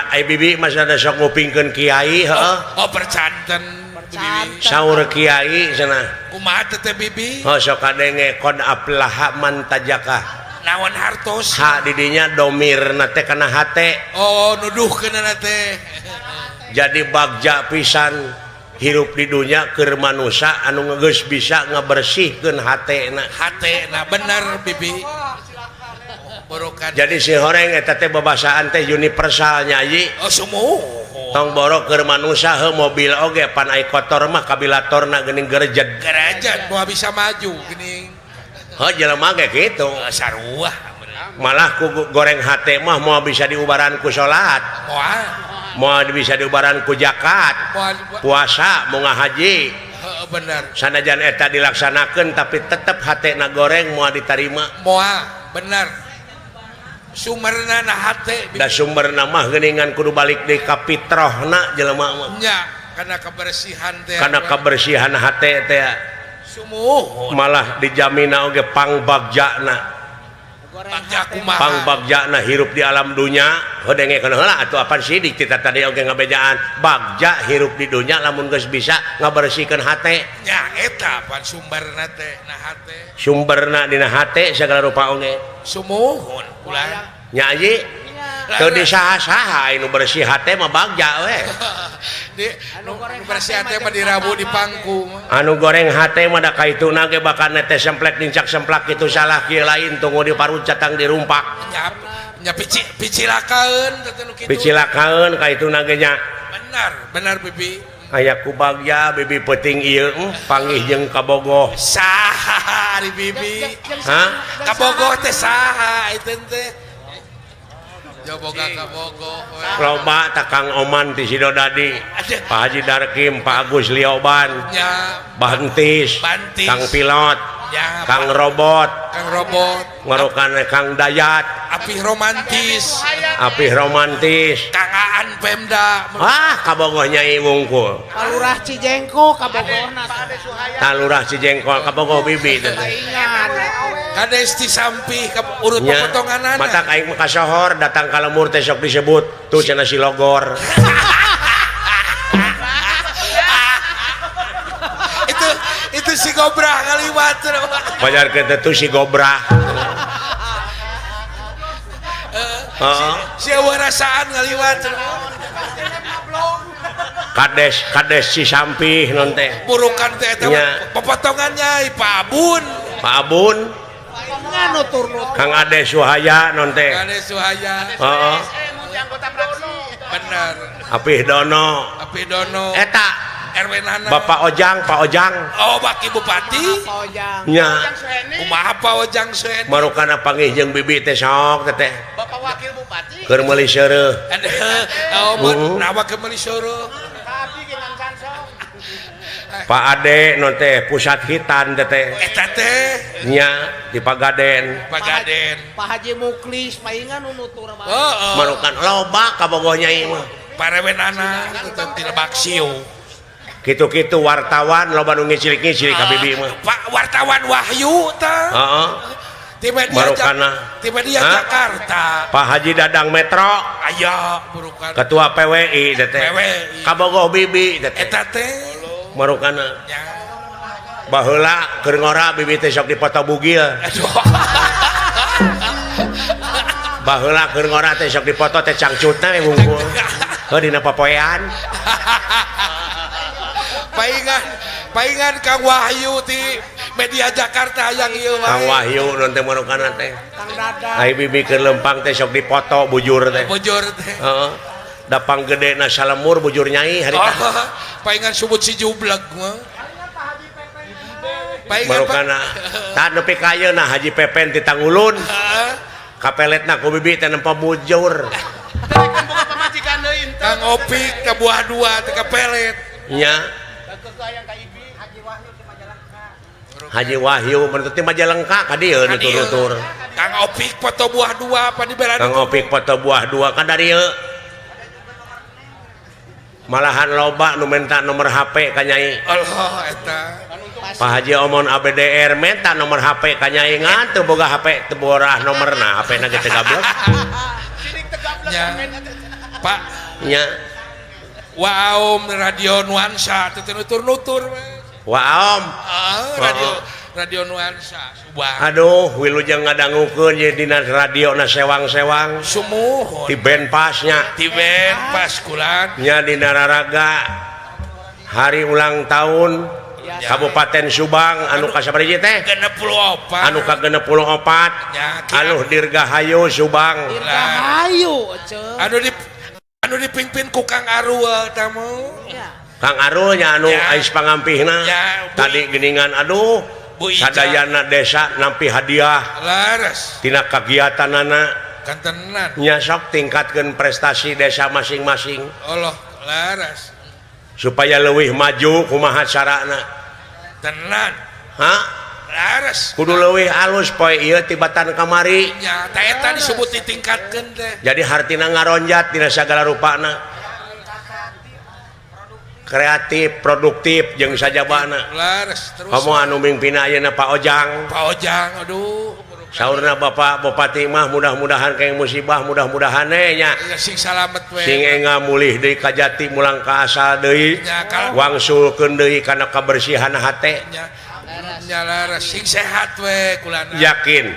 ai bibi masa ada sok ngupingkeun kiai heeh. Oh, percanten bibi. Saur kiai cenah. Kumaha teh bibi? Oh sok kadenge qad aflaha man tajakah. Naon hartos? Ha didinya domirna teh kana hate. Oh, nuduhkeunana teh. Jadi bagja pisan hirup di dunya keur manusa anu geus bisa ngabersihkeun hatena. Hatena bener bibi. Borokan. Jadi si horeng eta teh babasaan teh universal nya ieu. Oh sumuh. Tong borok keur manusa heuh mobil oge pan ai kotor mah kabilatorna geuning gerejed. Gerejed moal bisa maju geuning. Heuh jelema ge kitu. Sarua. Malah ku goreng hate mah moal bisa diubaran ku salat. Moal. Moal bisa diubaran ku zakat. Puasa mau ngahaji. Heuh bener. Sanajan eta dilaksanakeun tapi tetep hatena goreng moal ditarima. Moal, bener. Sumberna na hate. Da sumberna mah geuningan kudu balik deui ka fitrahna jelema mah. Nya, kana kebersihan teh. Kana kebersihan hate teh. Sumuhun. Malah dijamina oge pangbagjana. Pangbagjana hirup di alam dunya, heuh dengekeun heula atuh apan sidik ti tadi oge ngabejaan. Bagja hirup di dunya lamun geus bisa ngabersihkeun hate. Nya eta pan sumberna teh na hate. Sumberna dina hate sagala rupa oge. Sumuhun ulah. Nya ieu teu disaha-saha anu bersih hate mah bagja we. Di anu bersih hate mah dirabu di pangku. Anu goreng hate mah da kaituna ge bakal netes semplek nincak semplak kitu salah kieu lain tunggu di parut catang dirumpak. Nya nya picilakaeun teh nu kitu. Picilakaeun kaituna ge nya. Benar, benar bibi. Aya ku bagja bibi peuting ieu panggih jeung kabogoh. Saha ari bibi? Hah? Kabogoh teh saha itu teh? Boga kabogoh. Loba ta Kang Oman ti Sidodadi. Pak Haji Darkim, Pak Agus Lioban, Bantis, Kang Pilot, Kang Robot, Kang Robot, ngarokan Kang Dayat, Apih Romantis, Apih Romantis, Kang Aan Pemda. Ah, kabogoh Nyai wungkul. Kalurah Cijengko kabogohna. Kalurah Cijengkol kabogoh bibi teh. Kades Cisampih ka urut Nya, potonganana. Matak aing mah kasohor datang ka lembur teh sok disebut tuh cenah si Logor. Itu si Gobrah ngaliwat cenah. Pajarkeun teh tuh si Gobrah. Heeh. Si eueuh rasaan ngaliwat cenah. Kades Kades Cisampih non teh. Burukan teh eta popotongan Nyai Pak Abun. Pak Abun. Nutur-nutur. Kang Ade Suhaya non teh. Kang Ade Suhaya. Heeh. Bener. Apih Dono. Apih Dono. Eta RW nana. Bapak Ojang, Pak Ojang. Oh, baki bupati. Pak Ojang. Nya. Kumaha Pak Ojang Suheni? Marukana panggih jeung bibi teh sok teh. Bapak wakil bupati. Keur meuli seureuh. Oh, nawa keur meuli seureuh. Pak Ade non teh pusat hitan teh teh. Eta teh nya di Pagaden. Pagaden. Pak Haji Muklis paingan nu nutur bae. Heeh. Marukan loba kabogoh nyai mah. Parewenana teh ti Lebak Siu. Kitu-kitu wartawan loba nu ngicilik-ngicilik ka bibi mah. Pak wartawan Wahyu tah. Heeh. Ti media Marukana. Ti media Jakarta. Pak Haji Dadang Metro. Aya burukan. Ketua PWI teh teh. PWI. Kabogoh bibi teh teh. Eta teh. Marukana. Baheula keur ngora bibi teh sok dipoto bugil. Baheula keur ngora teh sok dipoto teh cangcutna we wungkul. Heuh dina papoean. Paingan paingan Kang Wahyu ti media Jakarta yang ieu mah. Kang Wahyu non teh marukana teh. Kang Dadang. Ai bibi keur lempang teh sok dipoto bujur teh. Bujur teh. Heeh. Dapang gede na salemur bujur nyai harita. Oh, paingan subut si jubleg mah. Paingan marukana. Tah nepi ka ayeuna Haji Pepen ti Tangulun. Kapeletna ku bibi teh nempo bujur. Kang Opik ka buah dua teh kapelet. Nya. Haji Wahyu mun teh Majalengka ka dieu nutur-nutur. Kang Opik foto buah dua apa di Kang Opik foto buah dua ka darieu. Malahan loba nu minta nomor HP ka Nyai. Allah eta. Pak Haji Omon ABDR minta nomor HP ka Nyai ngan teu boga HP teu borah nomorna HP na ge teu gablek. Nya. Pak nya. Waom Radio Nuansa teu nutur-nutur. Waom. Radio Nuansa Subang. Aduh, wilujeng ngadangukeun ye dina radio na sewang-sewang. Sumuhun. Ti band pasnya. Ti band pas kulan. Nya dina raraga hari ulang tahun ya. Kabupaten Subang anu ka sabaraha teh? 64. Anu ka 64. Anu Dirgahayu Subang. Dirgahayu eceu. Anu dipimpin ku Kang Arul tamu. Kang Arul nya anu ya. Ais pangampihna. Ya, tadi geuningan aduh sadayana desa nampi hadiah. Laras. Tina kagiatanana. Kantenan. Nya sok tingkatkeun prestasi desa masing-masing. Allah, laras. Supaya leuwih maju kumaha carana. Tenan. Hah? Laras. Kudu leuwih alus poe ieu tibatan kamari. Nya, ta eta disebut ditingkatkeun teh. Jadi hartina ngaronjat dina sagala rupana. Kreatif, produktif jeung sajabana. Laras terus. Komo anu mimpina ayeuna Pak Ojang. Pak Ojang, aduh. Saurna Bapak Bupati mah mudah-mudahan keng musibah, mudah-mudahan nya. Sing salamet we. Sing enga mulih deui ka jati mulang ka asal deui. Wangsulkeun deui kana kabersihan hate. Nya. Nya laras sing sehat we kulana. Yakin.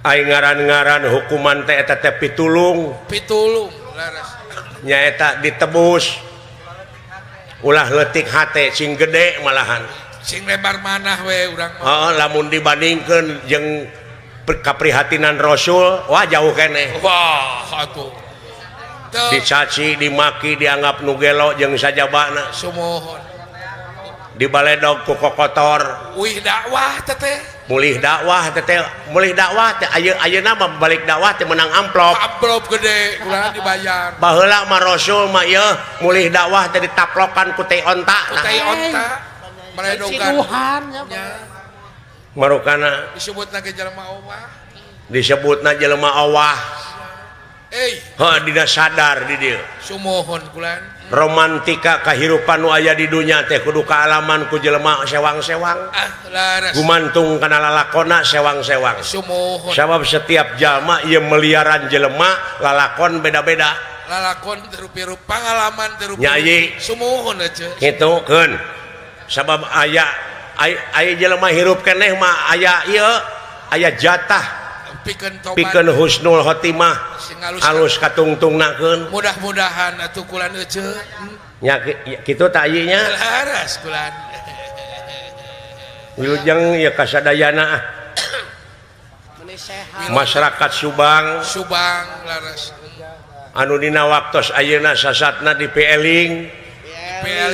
Ai ngaran-ngaran hukuman teh eta teh pitulung. Pitulung laras. Nya eta ditebus. Ulah leutik hate sing gede malahan sing lebar manah we urang mah. Heeh, lamun dibandingkeun jeung kaprihatinan Rasul wah jauh keneh. Wah atuh dicaci dimaki dianggap nu gelo jeung sajabana. Sumuhun dibaledog ku kokotor. Wih dakwah teteh. Mulih dakwah teteh, mulih dakwah teh ayeuna mah balik dakwah teh menang amplop. Amplop gede kurang dibayar. Baheula mah Rasul mah ieu mulih dakwah teh ditaplokan ku teh onta. Ku teh onta. Maledogan. Nya. Marukana disebutna ge jelema owah. Disebutna jelema owah. Heuh dina sadar di dieu. Sumuhun kulan. Romantika kahirupan nu aya di dunya teh kudu kaalaman ku jelema sewang-sewang. Ah, laras. Gumantung kana lalakona sewang-sewang. Sumuhun. Sabab setiap jalma ieu miliaran jelema lalakon beda-beda. Lalakon terupi-rupi pangalaman terupi. Nyai. Sumuhun aja. Kitu keun. Sabab aya aya jelema hirup keneh mah aya ieu aya jatah pikeun tobat pikeun husnul khotimah alus katungtungnakeun. Mudah-mudahan atuh kulan ece nya kitu tah ieu nya. Laras kulan. Wilujeng ieu kasadayana ah. Masyarakat Subang Subang laras anu dina waktos ayeuna sasatna di PLing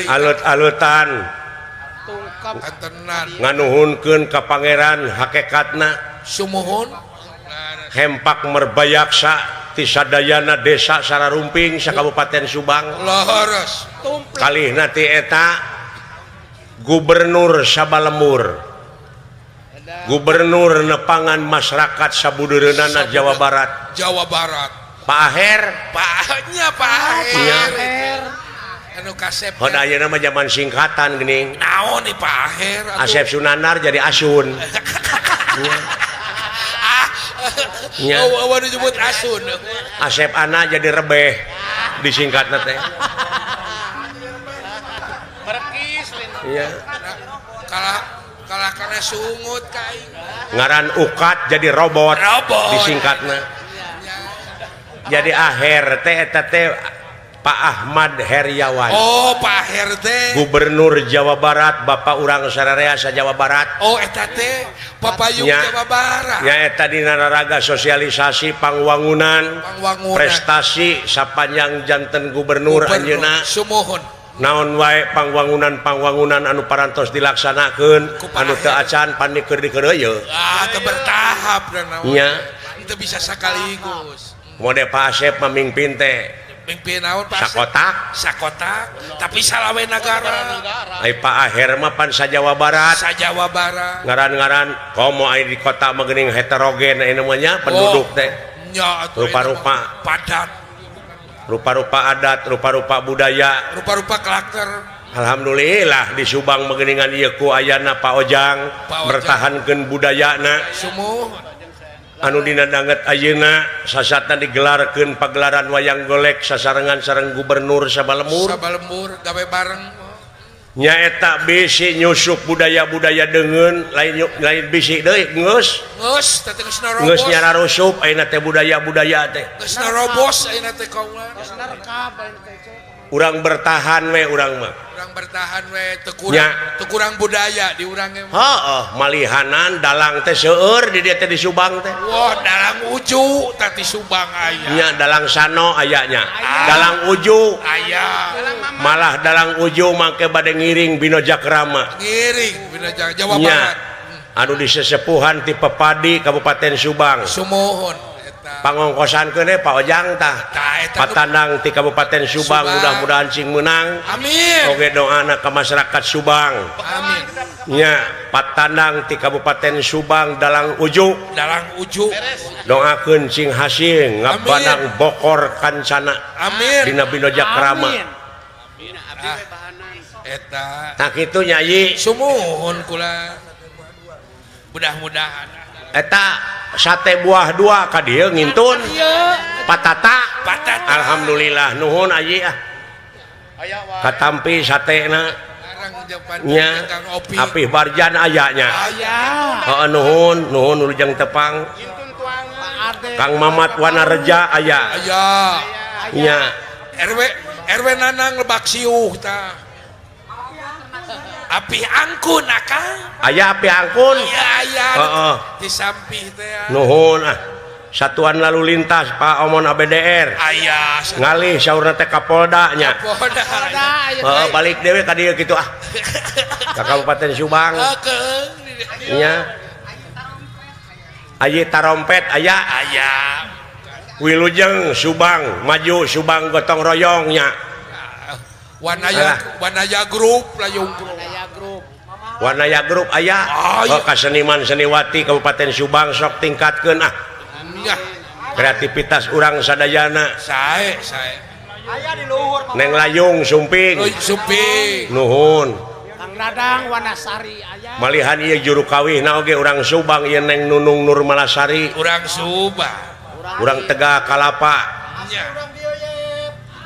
alut-alutan nganuhunkeun ka pangeran hakekatna sumuhun hempak merbayaksa ti sadayana desa Sararumping sakabupaten Subang laras kalihna ti eta gubernur sabalembur gubernur nepangan masyarakat sabudeureunana Jawa Barat Jawa Barat Pak Aher Pak nya Pak Aher anu kasep hon ayeuna mah zaman singkatan geuning naon nih Pak Aher Asep Sunandar jadi Asun. Nya. Oh, disebut Asun. Asep Ana jadi Rebeh disingkatna teh. Merekis Iya. Kalah kalah kana sungut ka aing. Ngaran Ukat jadi robot. Robot. Disingkatna. Jadi Aher teh eta teh Pak Ahmad Heriawan. Oh, Pak Aher teh Gubernur Jawa Barat, Bapak urang sararea sa Jawa Barat. Oh, eta teh Papayung Jawa Barat. Nya eta dina raraga sosialisasi pangwangunan, prestasi sapanjang janten gubernur anjeunna. Sumuhun. Naon wae pangwangunan-pangwangunan anu parantos dilaksanakeun, anu teu acan pan keur dikeureuyeun. Ah, teu bertahap dan naon. Nya. Teu bisa sakaligus. Mode Pak Asep mamimpin teh mimpi naon Pak Asep? Sakotak, sakotak, tapi salawe nagara. Ai Pak Aher mah pan sa Jawa Barat. Sa Jawa Barat. Ngaran-ngaran komo ai di kota mah geuning heterogen aya namanya penduduk teh. Nya atuh rupa-rupa padat. Rupa-rupa adat, rupa-rupa budaya, rupa-rupa karakter. Alhamdulillah di Subang mah geuningan ieu ku ayana Pak Ojang mertahankeun budayana. Sumuh. Anu dina danget ayeuna sasatna digelarkeun pagelaran wayang golek sasarengan sareng gubernur sabalembur. Sabalembur gawe bareng. Nyaeta bisi nyusup budaya-budaya deungeun lain lain bisi deui geus. Geus teh geus narobos. Geus nyararusup ayeuna teh budaya-budaya teh. Geus narobos ayeuna teh kaula. Geus narekab ayeuna teh. Urang bertahan we urang mah. Urang bertahan we teu kurang budaya di urang ge. Heeh, malihanan dalang teh seueur di dieu teh di Subang teh. Wah, dalang uju tah di Subang aya. Nya dalang Sano aya nya. Dalang uju aya. Malah dalang uju mangke bade ngiring Bino Jakrama. Ngiring Bino Jawa Barat. Anu disesepuhan ti Pepadi Kabupaten Subang. Sumuhun. Pangongkosankeun we Pak Ojang tah. Patandang ti Kabupaten Subang mudah-mudahan cing meunang. Amin. Oge doana ka masyarakat Subang. Amin. Nya patandang ti Kabupaten Subang dalang uju. Dalang uju. Doakeun cing hasil ngabanang bokor kancana. Amin. Dina Bino Jakrama. Amin. Eta. Tah kitu Nyai. Sumuhun kula. Mudah-mudahan eta sate buah dua ka dieu ngintun. Patata. Patata. Alhamdulillah nuhun ayi ah. Katampi satena. Nya apih barjan aya nya. Heeh nuhun, nuhun wilujeng tepang. Kang Mamat Wanareja aya. Aya. Nya. RW Nanang Lebak Siuh tah. Api angkun akang. Aya api angkun. Iya aya. Heeh. Di sampih teh. Nuhun ah. Satuan lalu lintas Pak Omon ABDR. Aya. Ngalih saurna teh Kapolda nya. Kapolda. Heeh balik dewe ka dieu kitu ah. Ka Kabupaten Subang. Nya. Aya tarompet aya. Aya. Wilujeng Subang maju Subang gotong royong nya. Wanaya Wanaya Group layung Group. Wanaya Group. Wanaya Group aya. Oh, ka seniman seniwati Kabupaten Subang sok tingkatkeun ah. Nya. Kreativitas urang sadayana. Sae sae. Aya di luhur. Neng Layung Sumping. Sumping. Nuhun. Kang Dadang Wanasari aya. Malihan ieu juru kawihna oge urang Subang ieu Neng Nunung Nurmalasari. Urang Subang. Urang Tegal Kalapa. Nya.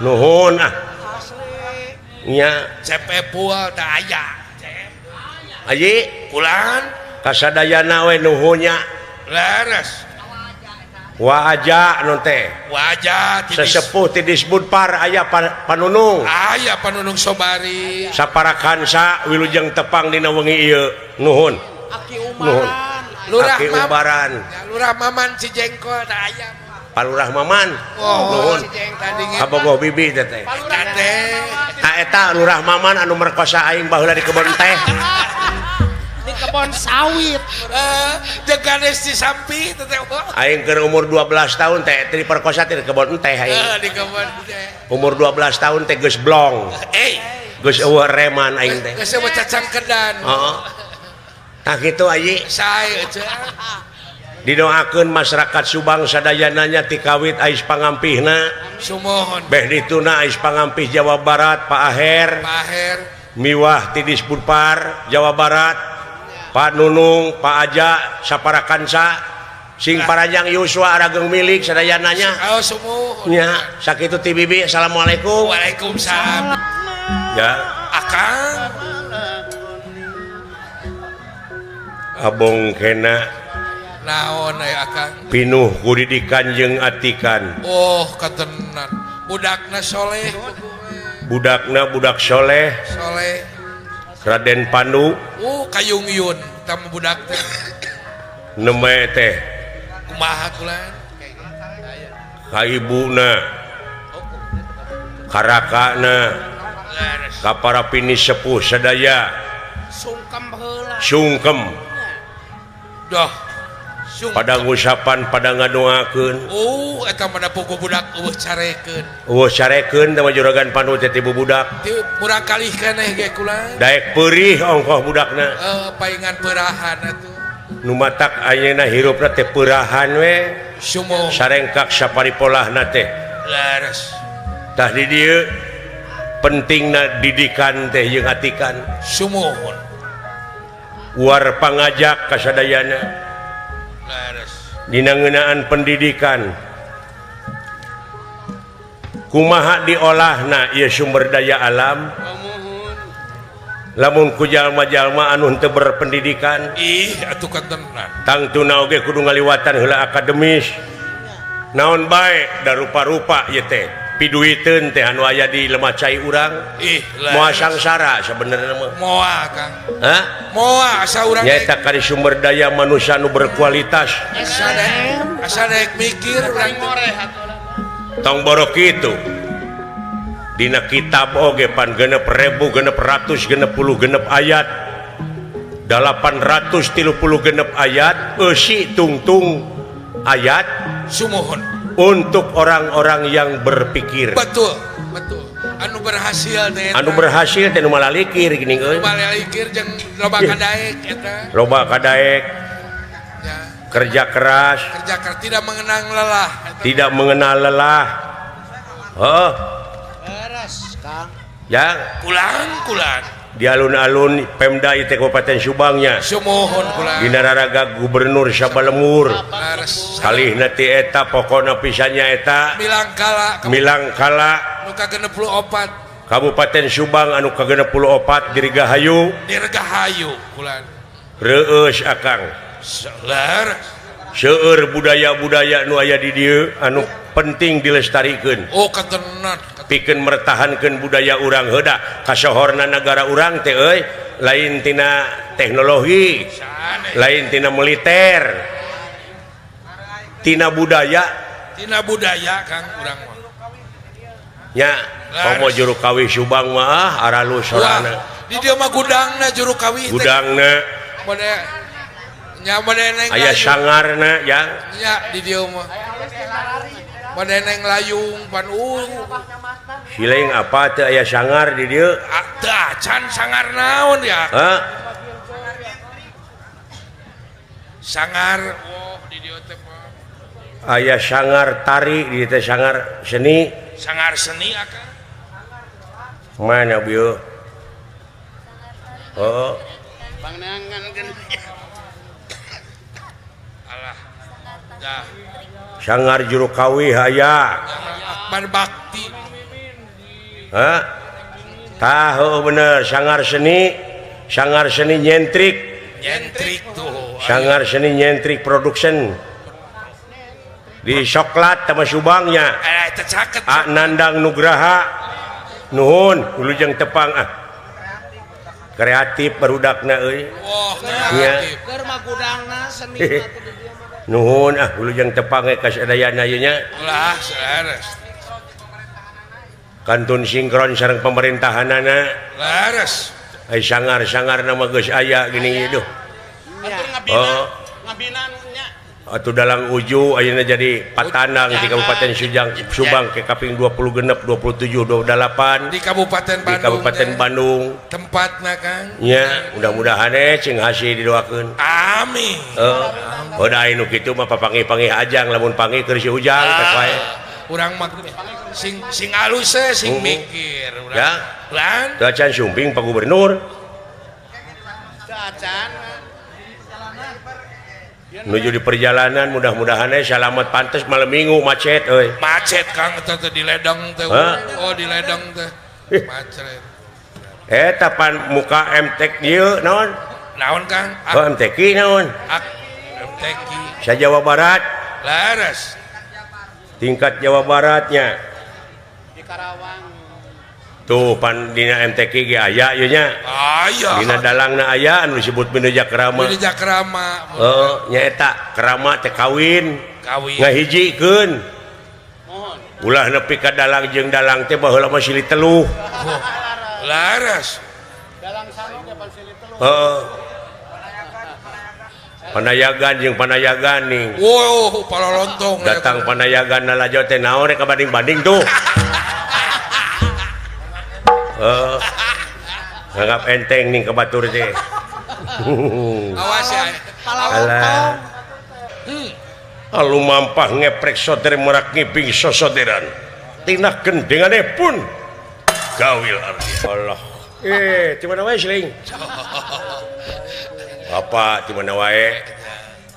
Nuhun ah. Nya. CP Pual teh aya. Ayi Kulan kasadayana we nuhunnya. Leres. Wa aja nu teh. Wajah sesepuh ti Disbudpar aya Panunung. Aya Panunung Sobari. Saparakansa wilujeng tepang dina wengi ieu. Nuhun. Aki Umaran. Lurah Aki Umaran. Lurah Maman Cijengkol teh aya. Palurah Maman. Oh, nuhun. Kabogoh bibi teh teh. Ta eta Lurah Maman anu merkosa aing baheula di kebon teh. Di kebon sawit. Jeung ganes di sampi teh teh. Aing keur umur 12 tahun teh diperkosa di kebon teh aing. Di kebon teh. Umur 12 tahun teh geus blong. Geus eueuh reman aing teh. Geus eueuh cacangkedan. Heeh. Tah kitu ayi. Sae eueuh. Didoakeun masyarakat Subang sadayananya ti kawit ais pangampihna. Sumohon. Beh dituna ais pangampih Jawa Barat Pak Aher. Pak Aher. Miwah ti Disbudpar Jawa Barat. Pak Nunung, Pak Aja, saparakansa sing paranjang yuswa arageng milik sadayananya. Oh, sumuhun. Nya, sakitu ti bibi. Assalamualaikum. Waalaikumsalam. Ya, Akang. Abong kena naon aya Akang? Pinuh ku didikan jeung atikan. Oh, katenan. Budakna soleh. Budakna budak soleh. Soleh. Raden Pandu. Kayung Yun tamu budak teh. Neme teh. Kumaha kulan? Ka ibuna. Ka rakana. Ka para pini sepuh sadaya. Sungkem heula. Sungkem. Dah. Pada ngusapan pada ngadoakeun. Oh, eta mah pugu budak eueuh carekeun. Eueuh carekeun teh mah juragan Pandu teh ti budak. Ti murang kalih keneh ge kulan. Daek peurih ongkoh budakna. Paingan peurahan atuh. Nu matak ayeuna hirupna teh peurahan we. Sumoh. Sarengkak saparipolahna teh. Leres. Tah di dieu pentingna didikan teh jeung atikan. Sumuhun. Uar pangajak kasadayana. Dina ngeunaan pendidikan kumaha diolahna ieu sumber daya alam lamun ku jalma-jalma anu henteu berpendidikan ih atuh katenan tangtuna oge kudu ngaliwatan heula akademis naon bae da rupa-rupa ieu teh piduiteun teh anu aya di lemah cai urang ih moal sangsara sabenerna mah moal Kang. Hah? Moal asa urang nyaeta kari sumber daya manusia anu berkualitas asa daek mikir urang tong borok kitu dina kitab oge pan 6.666 ayat 836 ayat eusi tungtung ayat sumuhun untuk orang-orang yang berpikir. Betul, betul. Anu berhasil teh. Anu berhasil teh nu malalikir geuning euy. Nu malalikir jeung loba kadaek eta. Loba kadaek. Ya. Kerja keras. Kerja keras tidak mengenang lelah. Eta. Tidak mengenal lelah. Heuh. Beres, Kang. Yang kulan-kulan. Di alun-alun Pemda ieu teh Kabupaten Subangnya. Sumuhun kulan. Dina raraga Gubernur Sabalemur. Leres. Kalihna ti eta pokona pisannya eta Milangkala. Milangkala nu ka-64 Kabupaten Subang anu ka-64 Dirgahayu. Dirgahayu kulan. Reueus Akang. Leres. Seueur budaya-budaya nu aya di dieu anu penting dilestarikeun. Oh, katenan. Pikeun mertahankeun budaya urang heuda kasohorna nagara urang teh euy lain tina teknologi, lain tina militer, tina budaya. Tina budaya Kang urang mah. Nya, komo juru kawih Subang mah aralus sorana. Di dieu mah gudangna juru kawih teh. Gudangna. Mode nya mode neng aya sangarna yang nya di dieu mah. Mode neng layung pan Sileng apa teu aya sangar di dieu? Teu acan sangar naon ya? Hah? Sangar oh di dieu teh. Aya sangar tari di teh sangar seni. Sangar seni akang. Mana bieu? Oh. Pangnangan kan. Alah. Dah. Sangar juru kawih aya. Akbar Bakti. Hah? Tah bener sangar seni nyentrik. Nyentrik tuh. Sangar seni nyentrik production. Di Soklat sama Subangnya. Nandang Nugraha. Nuhun wilujeng tepang ah. Kreatif barudakna euy. Wah, kreatif. Keur mah gudangna seni mah teh di dieu mah. Nuhun ah wilujeng tepang ka sadayana ieu nya. Ulah saleres. Kantun sinkron sareng pemerintahanana. Leres. Ai sangar-sangarna mah geus aya gini duh. Atur ngabina. Ngabina nya. Atuh dalang uju ayeuna jadi patanang di Kabupaten Subang ke kaping 20 genep 27 28 di Kabupaten Bandung. Di Kabupaten Bandung. Tempatna Kang. Nya, mudah-mudahan cing hasil didoakeun. Amin. Heeh. Da anu kitu mah papanggih-panggih ajang lamun panggih keur si Ujang teh wae. Urang mah sing sing alus sing mikir urang. Ya. Lan teu acan sumping Pak Gubernur. Teu acan. Menuju di perjalanan mudah-mudahan selamat pantes malam minggu macet euy. Macet Kang eta teh di ledeng teh. Oh di ledeng teh. Macet. Eta pan muka MTQ ieu naon? Naon Kang? Oh MTQ naon? MTQ. Sa Jawa Barat. Leres. Tingkat Jawa Baratnya. Di Karawang. Tuh pan dina MTQ ge aya ieu nya. Aya. Dina dalangna aya anu disebut Binda Krama. Binda Krama. Heeh, nya eta krama teh kawin. Kawin. Ngahijikeun. Mohon. Ulah nepi ka dalang jeung dalang teh baheula mah silih teluh. Laras. Dalang sanu ge pan silih teluh. Heeh. Panayagan jeung panayagan nih. Wow, palolontong. Datang panayagan nalajo teh naon rek kabanding-banding tuh. Nganggap enteng nih ke batur teh. Awas ya. Alah. Alu mampah ngeprek soder merak ngiping sosoderan. Tina gendengane pun gawil arti. Allah. Di mana wae seling? Apa di mana wae?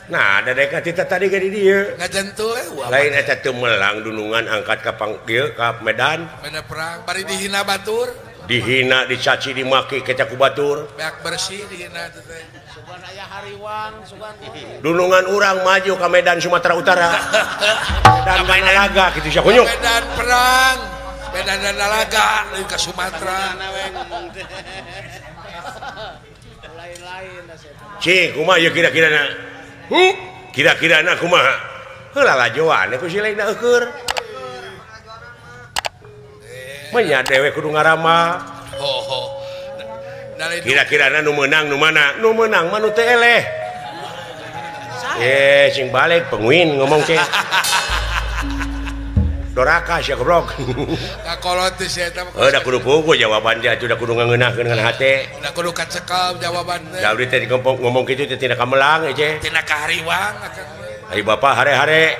Nah, ada deka tita tadi ge di dieu. Ngajentul we. Lain eta teu melang dunungan angkat ka pang dieu ka Medan. Medan perang bari dihina batur. Dihina, dicaci, dimaki keca ku batur. Beak bersih dihina teh. Sugan aya hariwang, sugan. Dunungan urang maju ka Medan Sumatera Utara. Medan Nalaga kitu sia kunyuk. Medan perang, Medan Nalaga lain ka Sumatera. Lain-lain Cing, kumaha ieu kira-kirana? Kira-kirana kumaha? Heula lajoan ku si lain eueur. Menya dewe kudu ngarama. Kira-kirana nu meunang nu mana? Nu meunang mah nu teu eleh. Sing balik penguin ngomong teh. Doraka sia goblok. Kakolot teh sia eta mah. Heuh da kudu puguh jawaban teh atuh da kudu ngangeunahkeun kana hate. Da kudu kacekal jawaban teh. Da abdi teh ngomong kitu teh tina kamelang ieu. Tina kahariwang akang. Ai bapak hare-hare.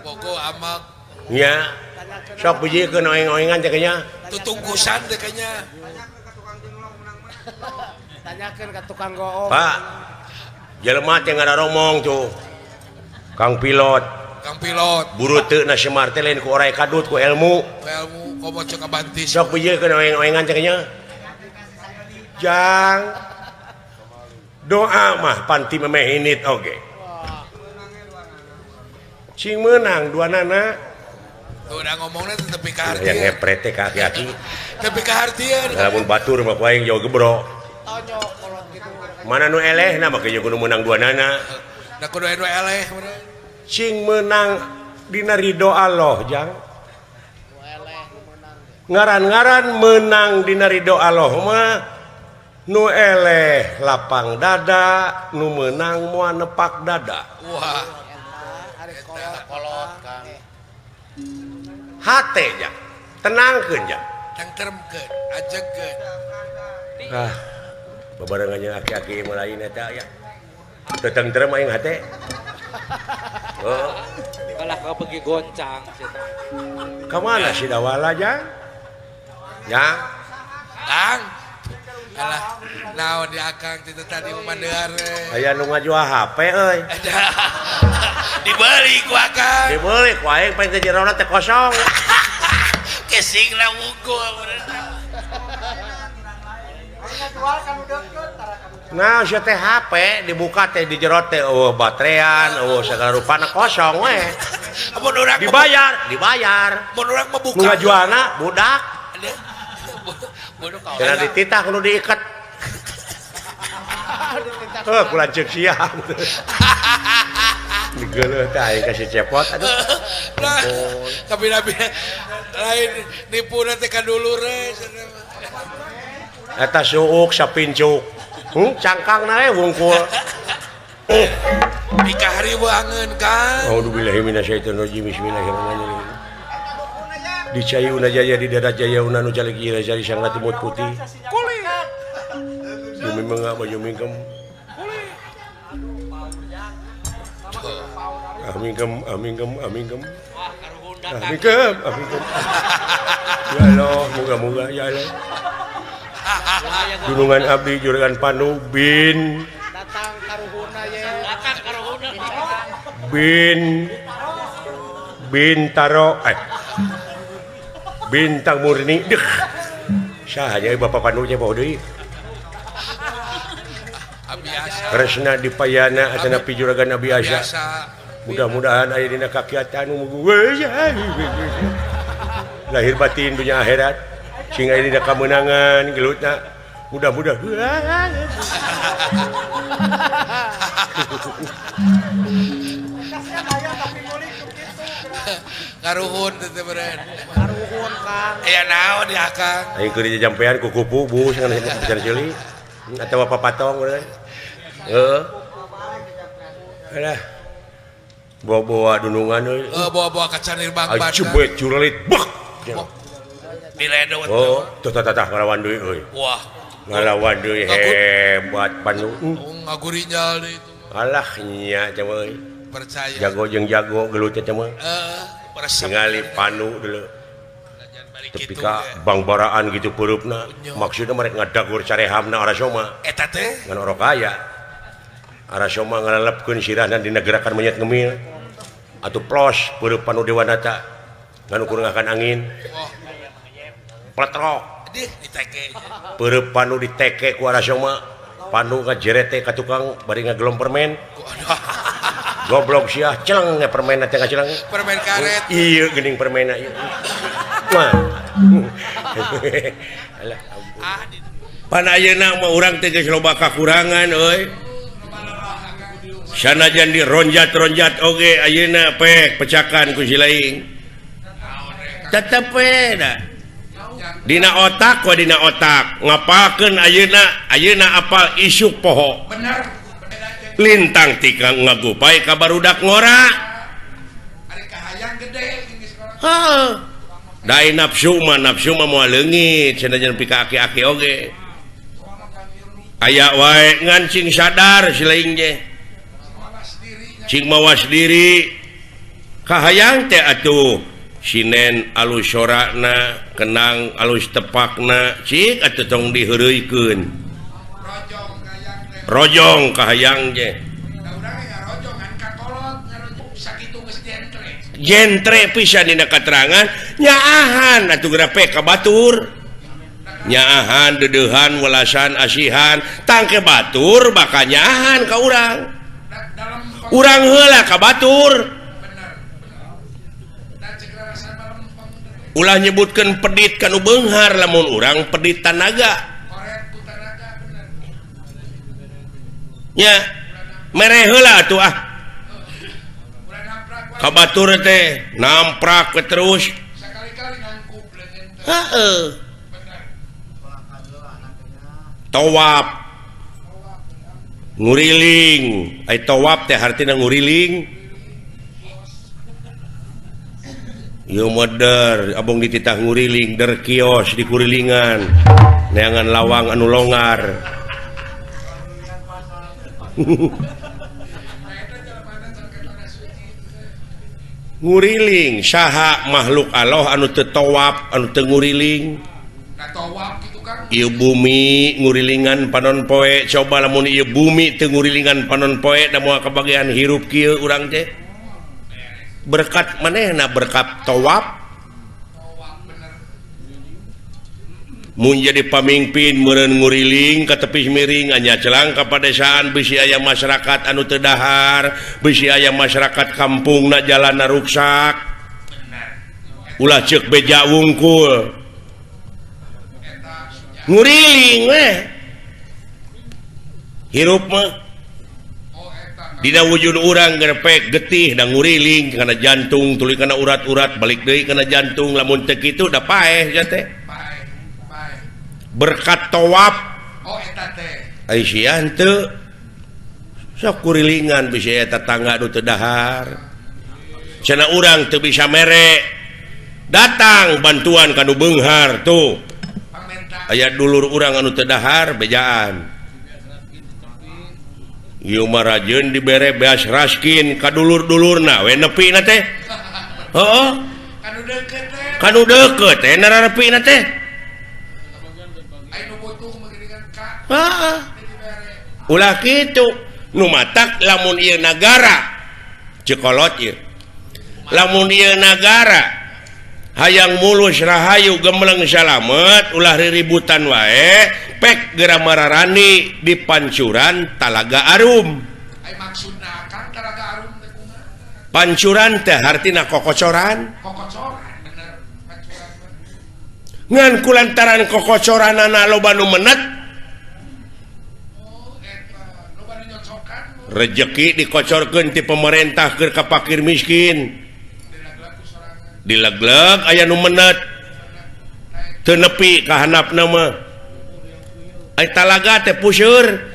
Bogo amak. Nya. Sok pujikeun oeng-oengan teh kayaknya. Tutungkusan teh kayaknya. Tanyakeun ka tukang goong. Pak. Jelema teh ngararomong tuh. Kang pilot. Kang pilot. Buru teu na Semar teh lain ku oray kadut ku ilmu. Ku ilmu komo cek abantis. Sok pujikeun oeng-oengan teh kayaknya. Jang. Doa mah panti memeh init oge. Cing meunang duanana. Udah ngomongnya tepi ka hartian. Yang ngepret teh ka aki-aki. Tepi ka hartian. Lamun batur mah ku aing jauh gebro. Tonyo kolot kitu. Mana nu eleh na make kudu meunang duanana. Da kudu anu eleh Cing meunang dina ridho Allah jang. Ngaran-ngaran meunang dina ridho Allah mah nu eleh lapang dada, nu meunang moal nepak dada. Wah. Kolot Kang. Hate jang, tenangkeun jang. Tengteremkeun, ajegkeun. Ah, babarengan jeung aki-aki mah lain eta ya. Teu tengterem aing hate. Heeh. Kalah ka pergi goncang sia. Ka mana si Dawala jang? Ya. Kang. Alah, naon di akang teh tadi mandear. Aya nu ngajual HP euy. Dibeli ku akang. Dibeli ku aing paling teh jerona teh kosong. Kesingna wungkul. Nah, sia teh HP dibuka teh di jero teh eueuh baterean, eueuh sagala rupana kosong we. Mun urang dibayar, dibayar. Mun urang mah buka. Nu ngajualna budak. Cenah dititah kudu diiket. Heuh, ku lanceuk siang. Digeuleuh teh aing ka si Cepot aduh. Nah, tapi lain nipuna teh ka dulur Eta suuk sapincuk. Cangkangna we wungkul. Nikah riwangeun Kang. A'udzubillahi minasyaitonirrajim. Bismillahirrahmanirrahim. Di cayuna jaya di darat jaya una nu calik ieu jari sang timut putih. Bumi menga baju mingkem. Amingkem amingkem amingkem. Amingkem amingkem. Ya Allah, moga-moga ya Allah. Dunungan abdi juragan Pandu bin datang karuhuna ye. Datang karuhuna. Bin Bintaro Bintang Murni deh. Saha nya Bapak Pandu nya bawa deui. Kresna Dipayana asana pi juragan Abi Asa. Mudah-mudahan aya dina kakiatan lahir batin dunia akhirat sing aya dina kamenangan gelutna mudah-mudahan. Karuhun teh beren. Karuhun Kang. Aya naon di akang? Aing keur dijampean ku kupu bus ngan bisa ceuli atawa papatong beren. Heeh. Alah. Bawa-bawa dunungan euy. Heeh, bawa-bawa ka canir bangban. Cubet curelit bek. Diledot. Oh, tuh tah tah ngalawan deui euy. Wah, ngalawan deui hebat Pandu. Ngagurinyal deui itu. Alah nya teh euy. Percaya. Jago jeung jago gelut teh mah. Heeh. Tingali Pandu dulu. Tepi ka bangbaraan gitu peurupna. Maksudna mereka ngadagur carehamna Arasoma. Eta teh ngan orok kaya. Arasoma ngalelepkeun sirahna dina gerakan monyet ngemil. Atuh plos peurup Pandu Dewanata. Ngan ukur ngakan angin. Pletrok. Diteke. Peurup Pandu diteke ku Arasoma. Pandu ngajerete ka tukang bari ngagelom permen. Goblok sia celeng ge permen teh ngaceleng. Permen karet. Iya geuning permenna ieu. Wah. Alah ampun. Pan ayeuna mah urang teh geus loba kakurangan euy. Sanajan dironjat-ronjat oge ayeuna pek pecakan ku si laing. Tetep we da. Dina otak we dina otak ngapakeun ayeuna ayeuna apal isuk poho. Bener. Lintang tika ngagupai ka barudak ngora. Ari kahayang gede jeung sekolah. Heeh. Dai nafsu mah moal leungit sanajan pika aki-aki oge. Aya wae ngan cing sadar si laing ge. Cing mawas diri. Kahayang teh atuh sinen alus sorana, kenang alus tepakna, cik atuh tong diheureuykeun. Rojong kahayang ge. Jentre pisan dina katerangan nyaahan atuh geura pek ka batur. Nyaahan deudeuhan welasan asihan tangke batur bakal nyaahan ka urang. Urang heula ka batur. Ulah nyebutkeun pedit ka nu beunghar lamun urang pedit tanaga. Nya mere heula atuh ah. Ka batur teh namprak we terus. Heeh. Tawaf. Nguriling. Ai tawaf teh hartina nguriling. Ieu meder abong dititah nguriling der kios di kurilingan. Neangan lawang anu longar. Nguriling saha makhluk Allah anu teu tawaf anu teu nguriling. Ieu bumi ngurilingan panon poe, coba lamun ieu bumi teu ngurilingan panon poe da moal kabagian hirup kieu urang teh. Berkat manehna berkat tawaf. Mun jadi pamimpin meureun nguriling ka tepis miring anya celang ka padesaan bisi aya masyarakat anu teu dahar, bisi aya masyarakat kampungna jalanna ruksak. Ulah ceuk beja wungkul. Nguriling weh. Hirup mah dina wujud urang gerpek getih da nguriling kana jantung tuluy kana urat-urat balik deui kana jantung lamun teu kitu da paeh sia teh. Berkat tawaf. Oh eta teh. Ai sia henteu. Sok kurilingan bisi aya tetangga nu teu dahar. Cenah urang teu bisa mere. Datang bantuan ka nu beunghar tuh. Aya dulur urang anu teu dahar bejaan. Ieu mah rajeun dibere beas raskin ka dulur-dulurna we nepina teh. Heeh. Kanu deukeut teh. Kanu deukeut teh nararepina teh. Ulah kitu nu matak lamun ieu nagara cekolot ieu lamun ieu nagara hayang mulus rahayu gemleng salamet ulah riributan wae pek geura mararani di pancuran Talaga Arum. Ai maksudna Kang Talaga Arum teh kumaha? Pancuran teh hartina kokocoran. Kokocoran bener pancuran. Ngan kulantaran kokocoranana loba nu menet rejeki dikocorkeun ti pemerintah keur ka fakir miskin dilegleg aya nu menet teu nepi ka handapna mah. Ai talaga teh puseur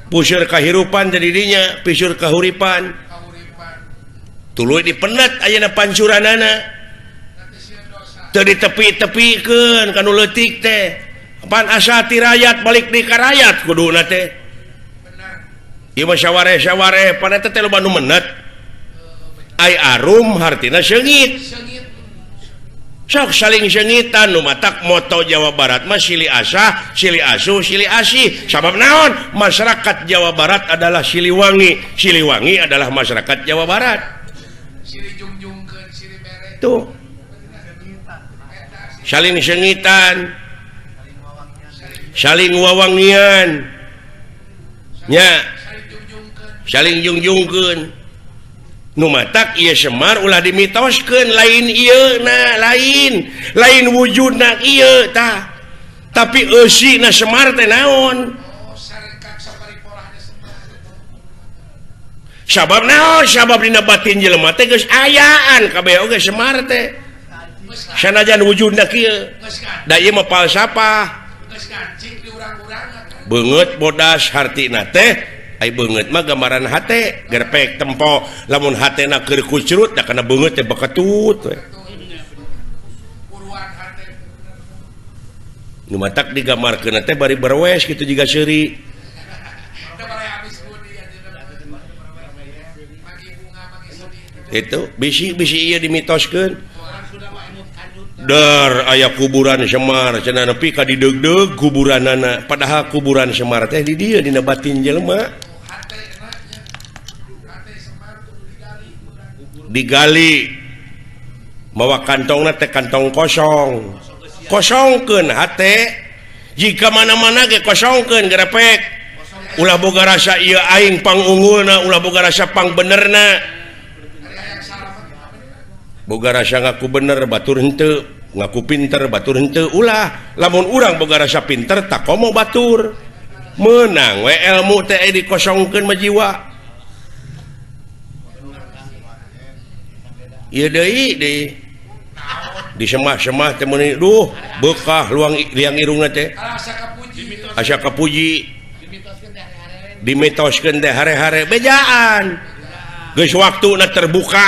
puseur kahirupan jadi dinya piseur kahuripan tuluy dipenet ayeuna pancuranana teu ditepi-tepikeun ka nu leutik teh pan asa ti rakyat balik deui ka rakyat kuduna teh. Ieu mah saware-saware pan eta teh loba nu menet. Ai arum hartina seungit. Sok saling seungitan nu matak moto Jawa Barat mah silih asah, silih asuh, silih asih. Sabab naon? Masyarakat Jawa Barat adalah Siliwangi, Siliwangi adalah masyarakat Jawa Barat. Silih jungjungkeun, silih bere. Tuh. Saling seungitan. Saling wawangian. Nya. Saling jungjungkeun. Nu matak ieu Semar ulah dimitoskeun lain ieu na lain lain wujudna ieu tah tapi eusina Semar teh naon? Sabab naon? Sabab dina batin jelema teh geus ayaan kabeh oge Semar teh sanajan wujudna kieu da ieu mah falsafah beungeut bodas hartina teh. Ai beungeut mah gambaran hate gerpek tempo lamun hatena keur kucrut da kana beungeut teh beketut we. Nu matak digambarkeun teh bari berwes kitu jiga seuri. Itu bisi-bisi ieu dimitoskeun. Dar aya kuburan Semar cenah nepi ka dideugdeug kuburanana padahal kuburan Semar teh di dieu dina batin jelema. Digali mawa kantongna teh kantong kosong kosongkeun hate jika mana-mana ge kosongkeun gerepek ulah boga rasa ieu aing pangunggulna ulah boga rasa pangbenerna boga rasa ngaku bener batur henteu ngaku pinter batur henteu ulah lamun urang boga rasa pinter tak komo batur meunang we ilmu teh dikosongkeun mah jiwa. Ieu deui di semah-semah teh meuni duh beukah luang liang irungna teh asa kapuji dimitoskeun teh hare-hare bejaan geus waktuna terbuka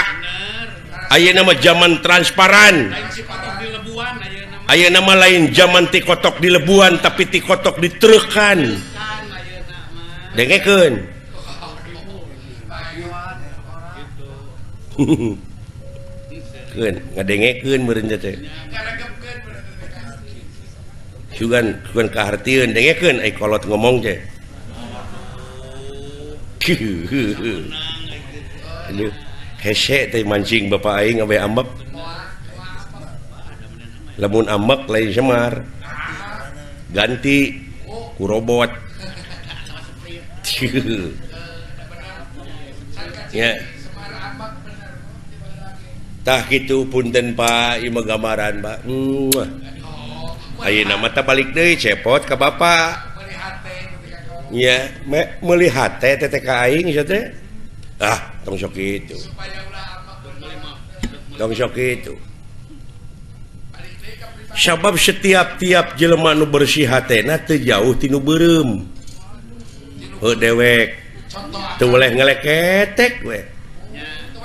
ayeuna mah zaman transparan ayeuna mah lain zaman ti kotok di lebuan tapi ti kotok ditrekan dengekeun. Keun ngadengekeun meureun teh. Sugan sugan kahartieun dengekeun ai kolot ngomong teh. Aduh, hese teh mancing bapak aing abe ambek. Lamun ambek lain Semar. Ganti ku robot. Ya. Tah kitu punten Pak, ieu mah gambaran Pak. Ayeuna mah tah balik deui cepot ka bapak. Nya, meuli hate teh ka aing sia teh. Ah, tong sok kitu. Tong sok kitu. Sabab setiap-tiap jelema nu bersih hatena teu jauh ti nu beureum. Heuh dewek. Teu boleh ngeleketek we.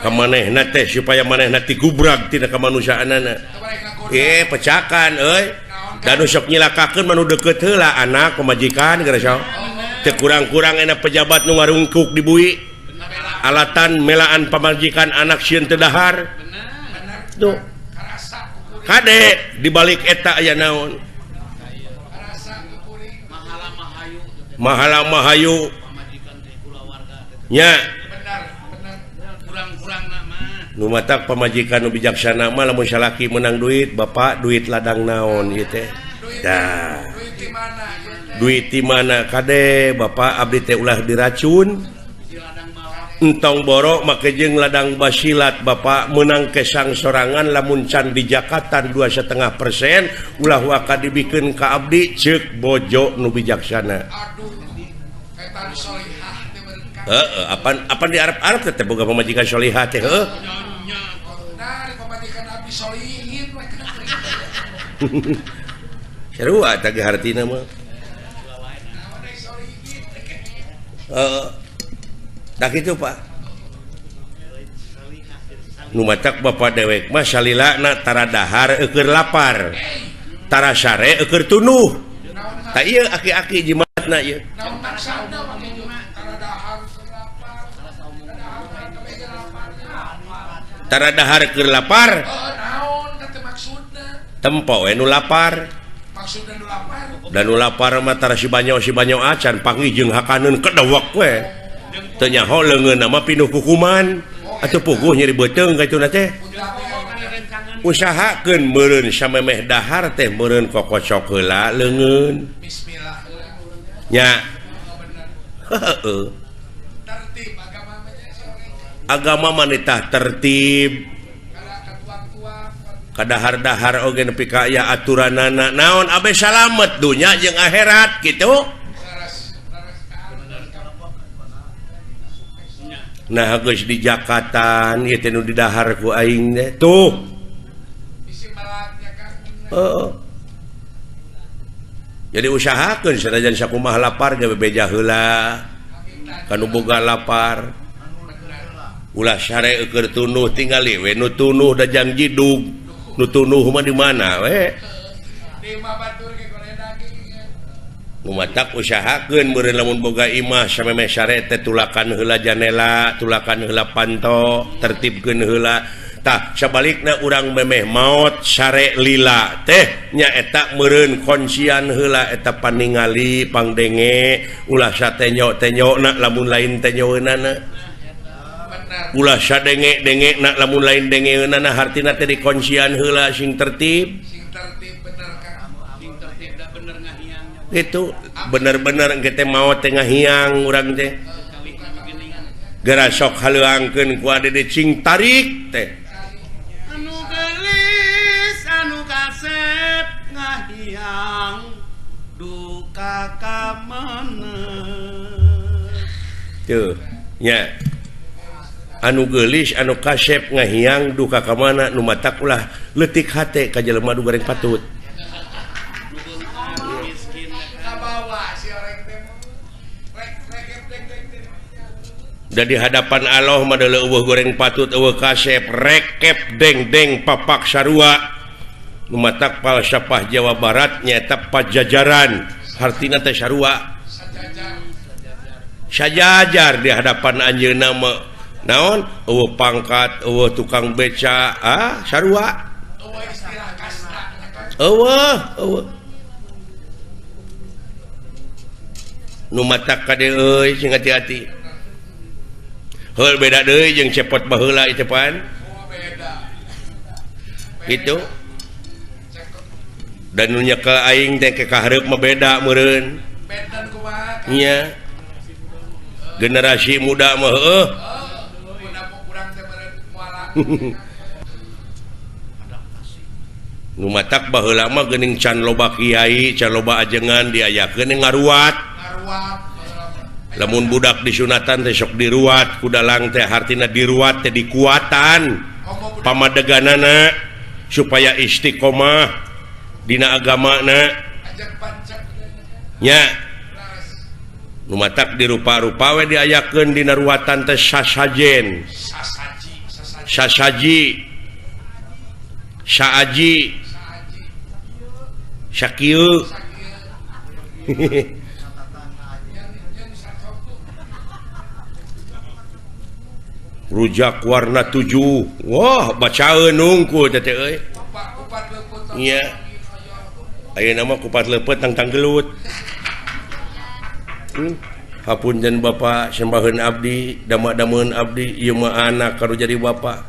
Ka manehna teh supaya manehna tigubrag tina kamanusiaanana. Pecakan euy. Da nu sok nyilakakeun mah nu deukeut heula anak pamajikan geura sok. Teu kurang-kurang enak pejabat nu ngarungkuk di bui. Alatan melaan pamajikan anak sieun teu dahar. Tuh. Kade dibalik eta aya naon? Mahala mahayu. Nya. Nu matak pamajikan nu bijaksana mah lamun salaki menang duit, bapak duit ladang naon ieu teh. Dah. Duit di mana kade bapak abdi teh ulah diracun. Entong borok make jeung ladang basilat bapak menang kesang sorangan lamun can di Jakarta 2,5% ulah waka dibikeun ka abdi ceuk bojo nu bijaksana. Heeh, apan apan di Arab-Arab teh boga pamajikan sholihah teh heuh. Sarua tah ge hartina mah. Heeh. Tah kitu Pak. Nu matak bapak dewek mah salilana tara dahar eueur lapar. Tara sare eueur tunuh. Tah ieu aki-aki jimatna ieu. Tara dahar keur lapar. Tempo we nu lapar. Da nu lapar mah tara si banyo acan panggih jeung hakaneun kedewek we. Teu nyaho leungeunna mah pinuh kukuman atuh puguh nyeri beuteung ka ituna teh. Usahakeun meureun samemeh dahar teh meureun kokocok heula leungeun. Bismillah. Nya. Heeh. Agama manitah tertib. Kadahar-dahar oge nepi ka aya aturanana naon abe salamet dunya jeung akhirat kitu. Nah geus di Jakatan ieu teh nu didahar ku aing teh tuh. Heeh. Jadi usahakeun sanajan sakumaha lapar ge bebeja heula. Kanu boga lapar. Ulah sare eueur tunuh tingali we nu tunuh da jang jidug. Nu tunuh mah di mana we? Nu matak usahakeun meureun lamun boga imah samemeh sare teh tulakan heula janela, tulakan heula panto, tertibkeun heula. Tah sabalikna urang memeh maot sare lila teh nyaeta meureun kuncian heula eta paningali pangdenge ulah satenyo-tenyona lamun lain tenyoeunana. Ulah sadenge-dengena lamun lain dengeunana hartina teh dikuncian heula sing tertib. Itu bener-bener kita mau tengah hiang urang teh geura sok haleuangkeun ku ade cing tarik teh anu geulis anu kasep ngahiang duka ka mana tuh nya anu geulis anu kasep ngahiang duka ka mana nu matak ulah leutik hate ka jelema nu goreng patut. Da di hadapan Allah mah eueuh goreng patut eueuh kasep rekep deng-deng papak sarua. Nu matak falsafah Jawa Barat nyaeta pajajaran hartina teh sarua. Sajajar di hadapan anjeunna mah Naon eueuh pangkat eueuh tukang beca ah sarua eueuh eueuh nu matak kade euy sing hati-hati heul beda deui jeung cepot baheula ieu pan gitu dan nu nyekel aing teh ke kahareup mah beda meureun nya generasi muda mah heueuh nu matak baheula mah geuning can loba kiai can loba ajengan diayakeun ngaruat lamun budak disunatan teh sok diruat ku dalang teh hartina diruat teh dikuatan pamadeganana supaya istiqomah dina agamana nya nu matak dirupa-rupa we diayakeun dina ruatan teh sasajen sasaji saaji sakieu rujak warna 7 wah bacaeun nungku teh euy nya ayeuna mah kupat leupeut tangtang gelut hapunten bapak sembaheun abdi dama-dameun abdi ieu mah anak karu jadi bapak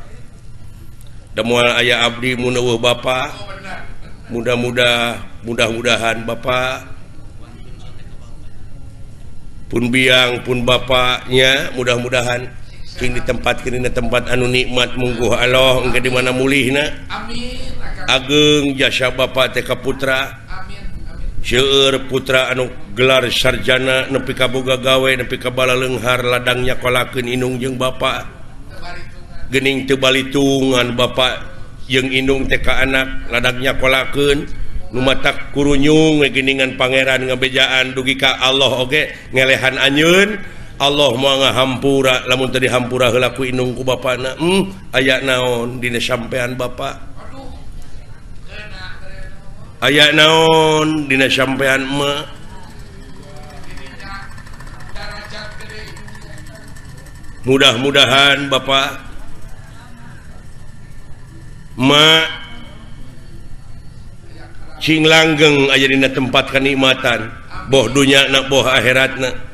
da moal aya abdi mun eueuh bapak mudah-mudah mudah-mudahan bapak pun biang pun bapaknya mudah-mudahan sing ditempatkeun dina tempat anu nikmat mungguh Allah engke di mana mulihna amin ageng jasa bapak teh ka putra seueur putra anu gelar sarjana nepi ka boga gawe nepi ka balaleunghar ladang nyakolakeun indung jeung bapak geuning teu balitungan bapak jeung indung teh ka anak ladang nyakolakeun nu matak kurunyung we geuningan pangeran ngabejaan dugi ka Allah oge ngelehan anjeun Allah moal ngahampura lamun teu dihampura heula ku indung ku bapana aya naon dina sampean bapak aya naon dina sampean emak mudah-mudahan bapak emak cing langgeng aya dina tempat kenikmatan boh dunyana boh akhiratna.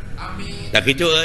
Tak kitu euy.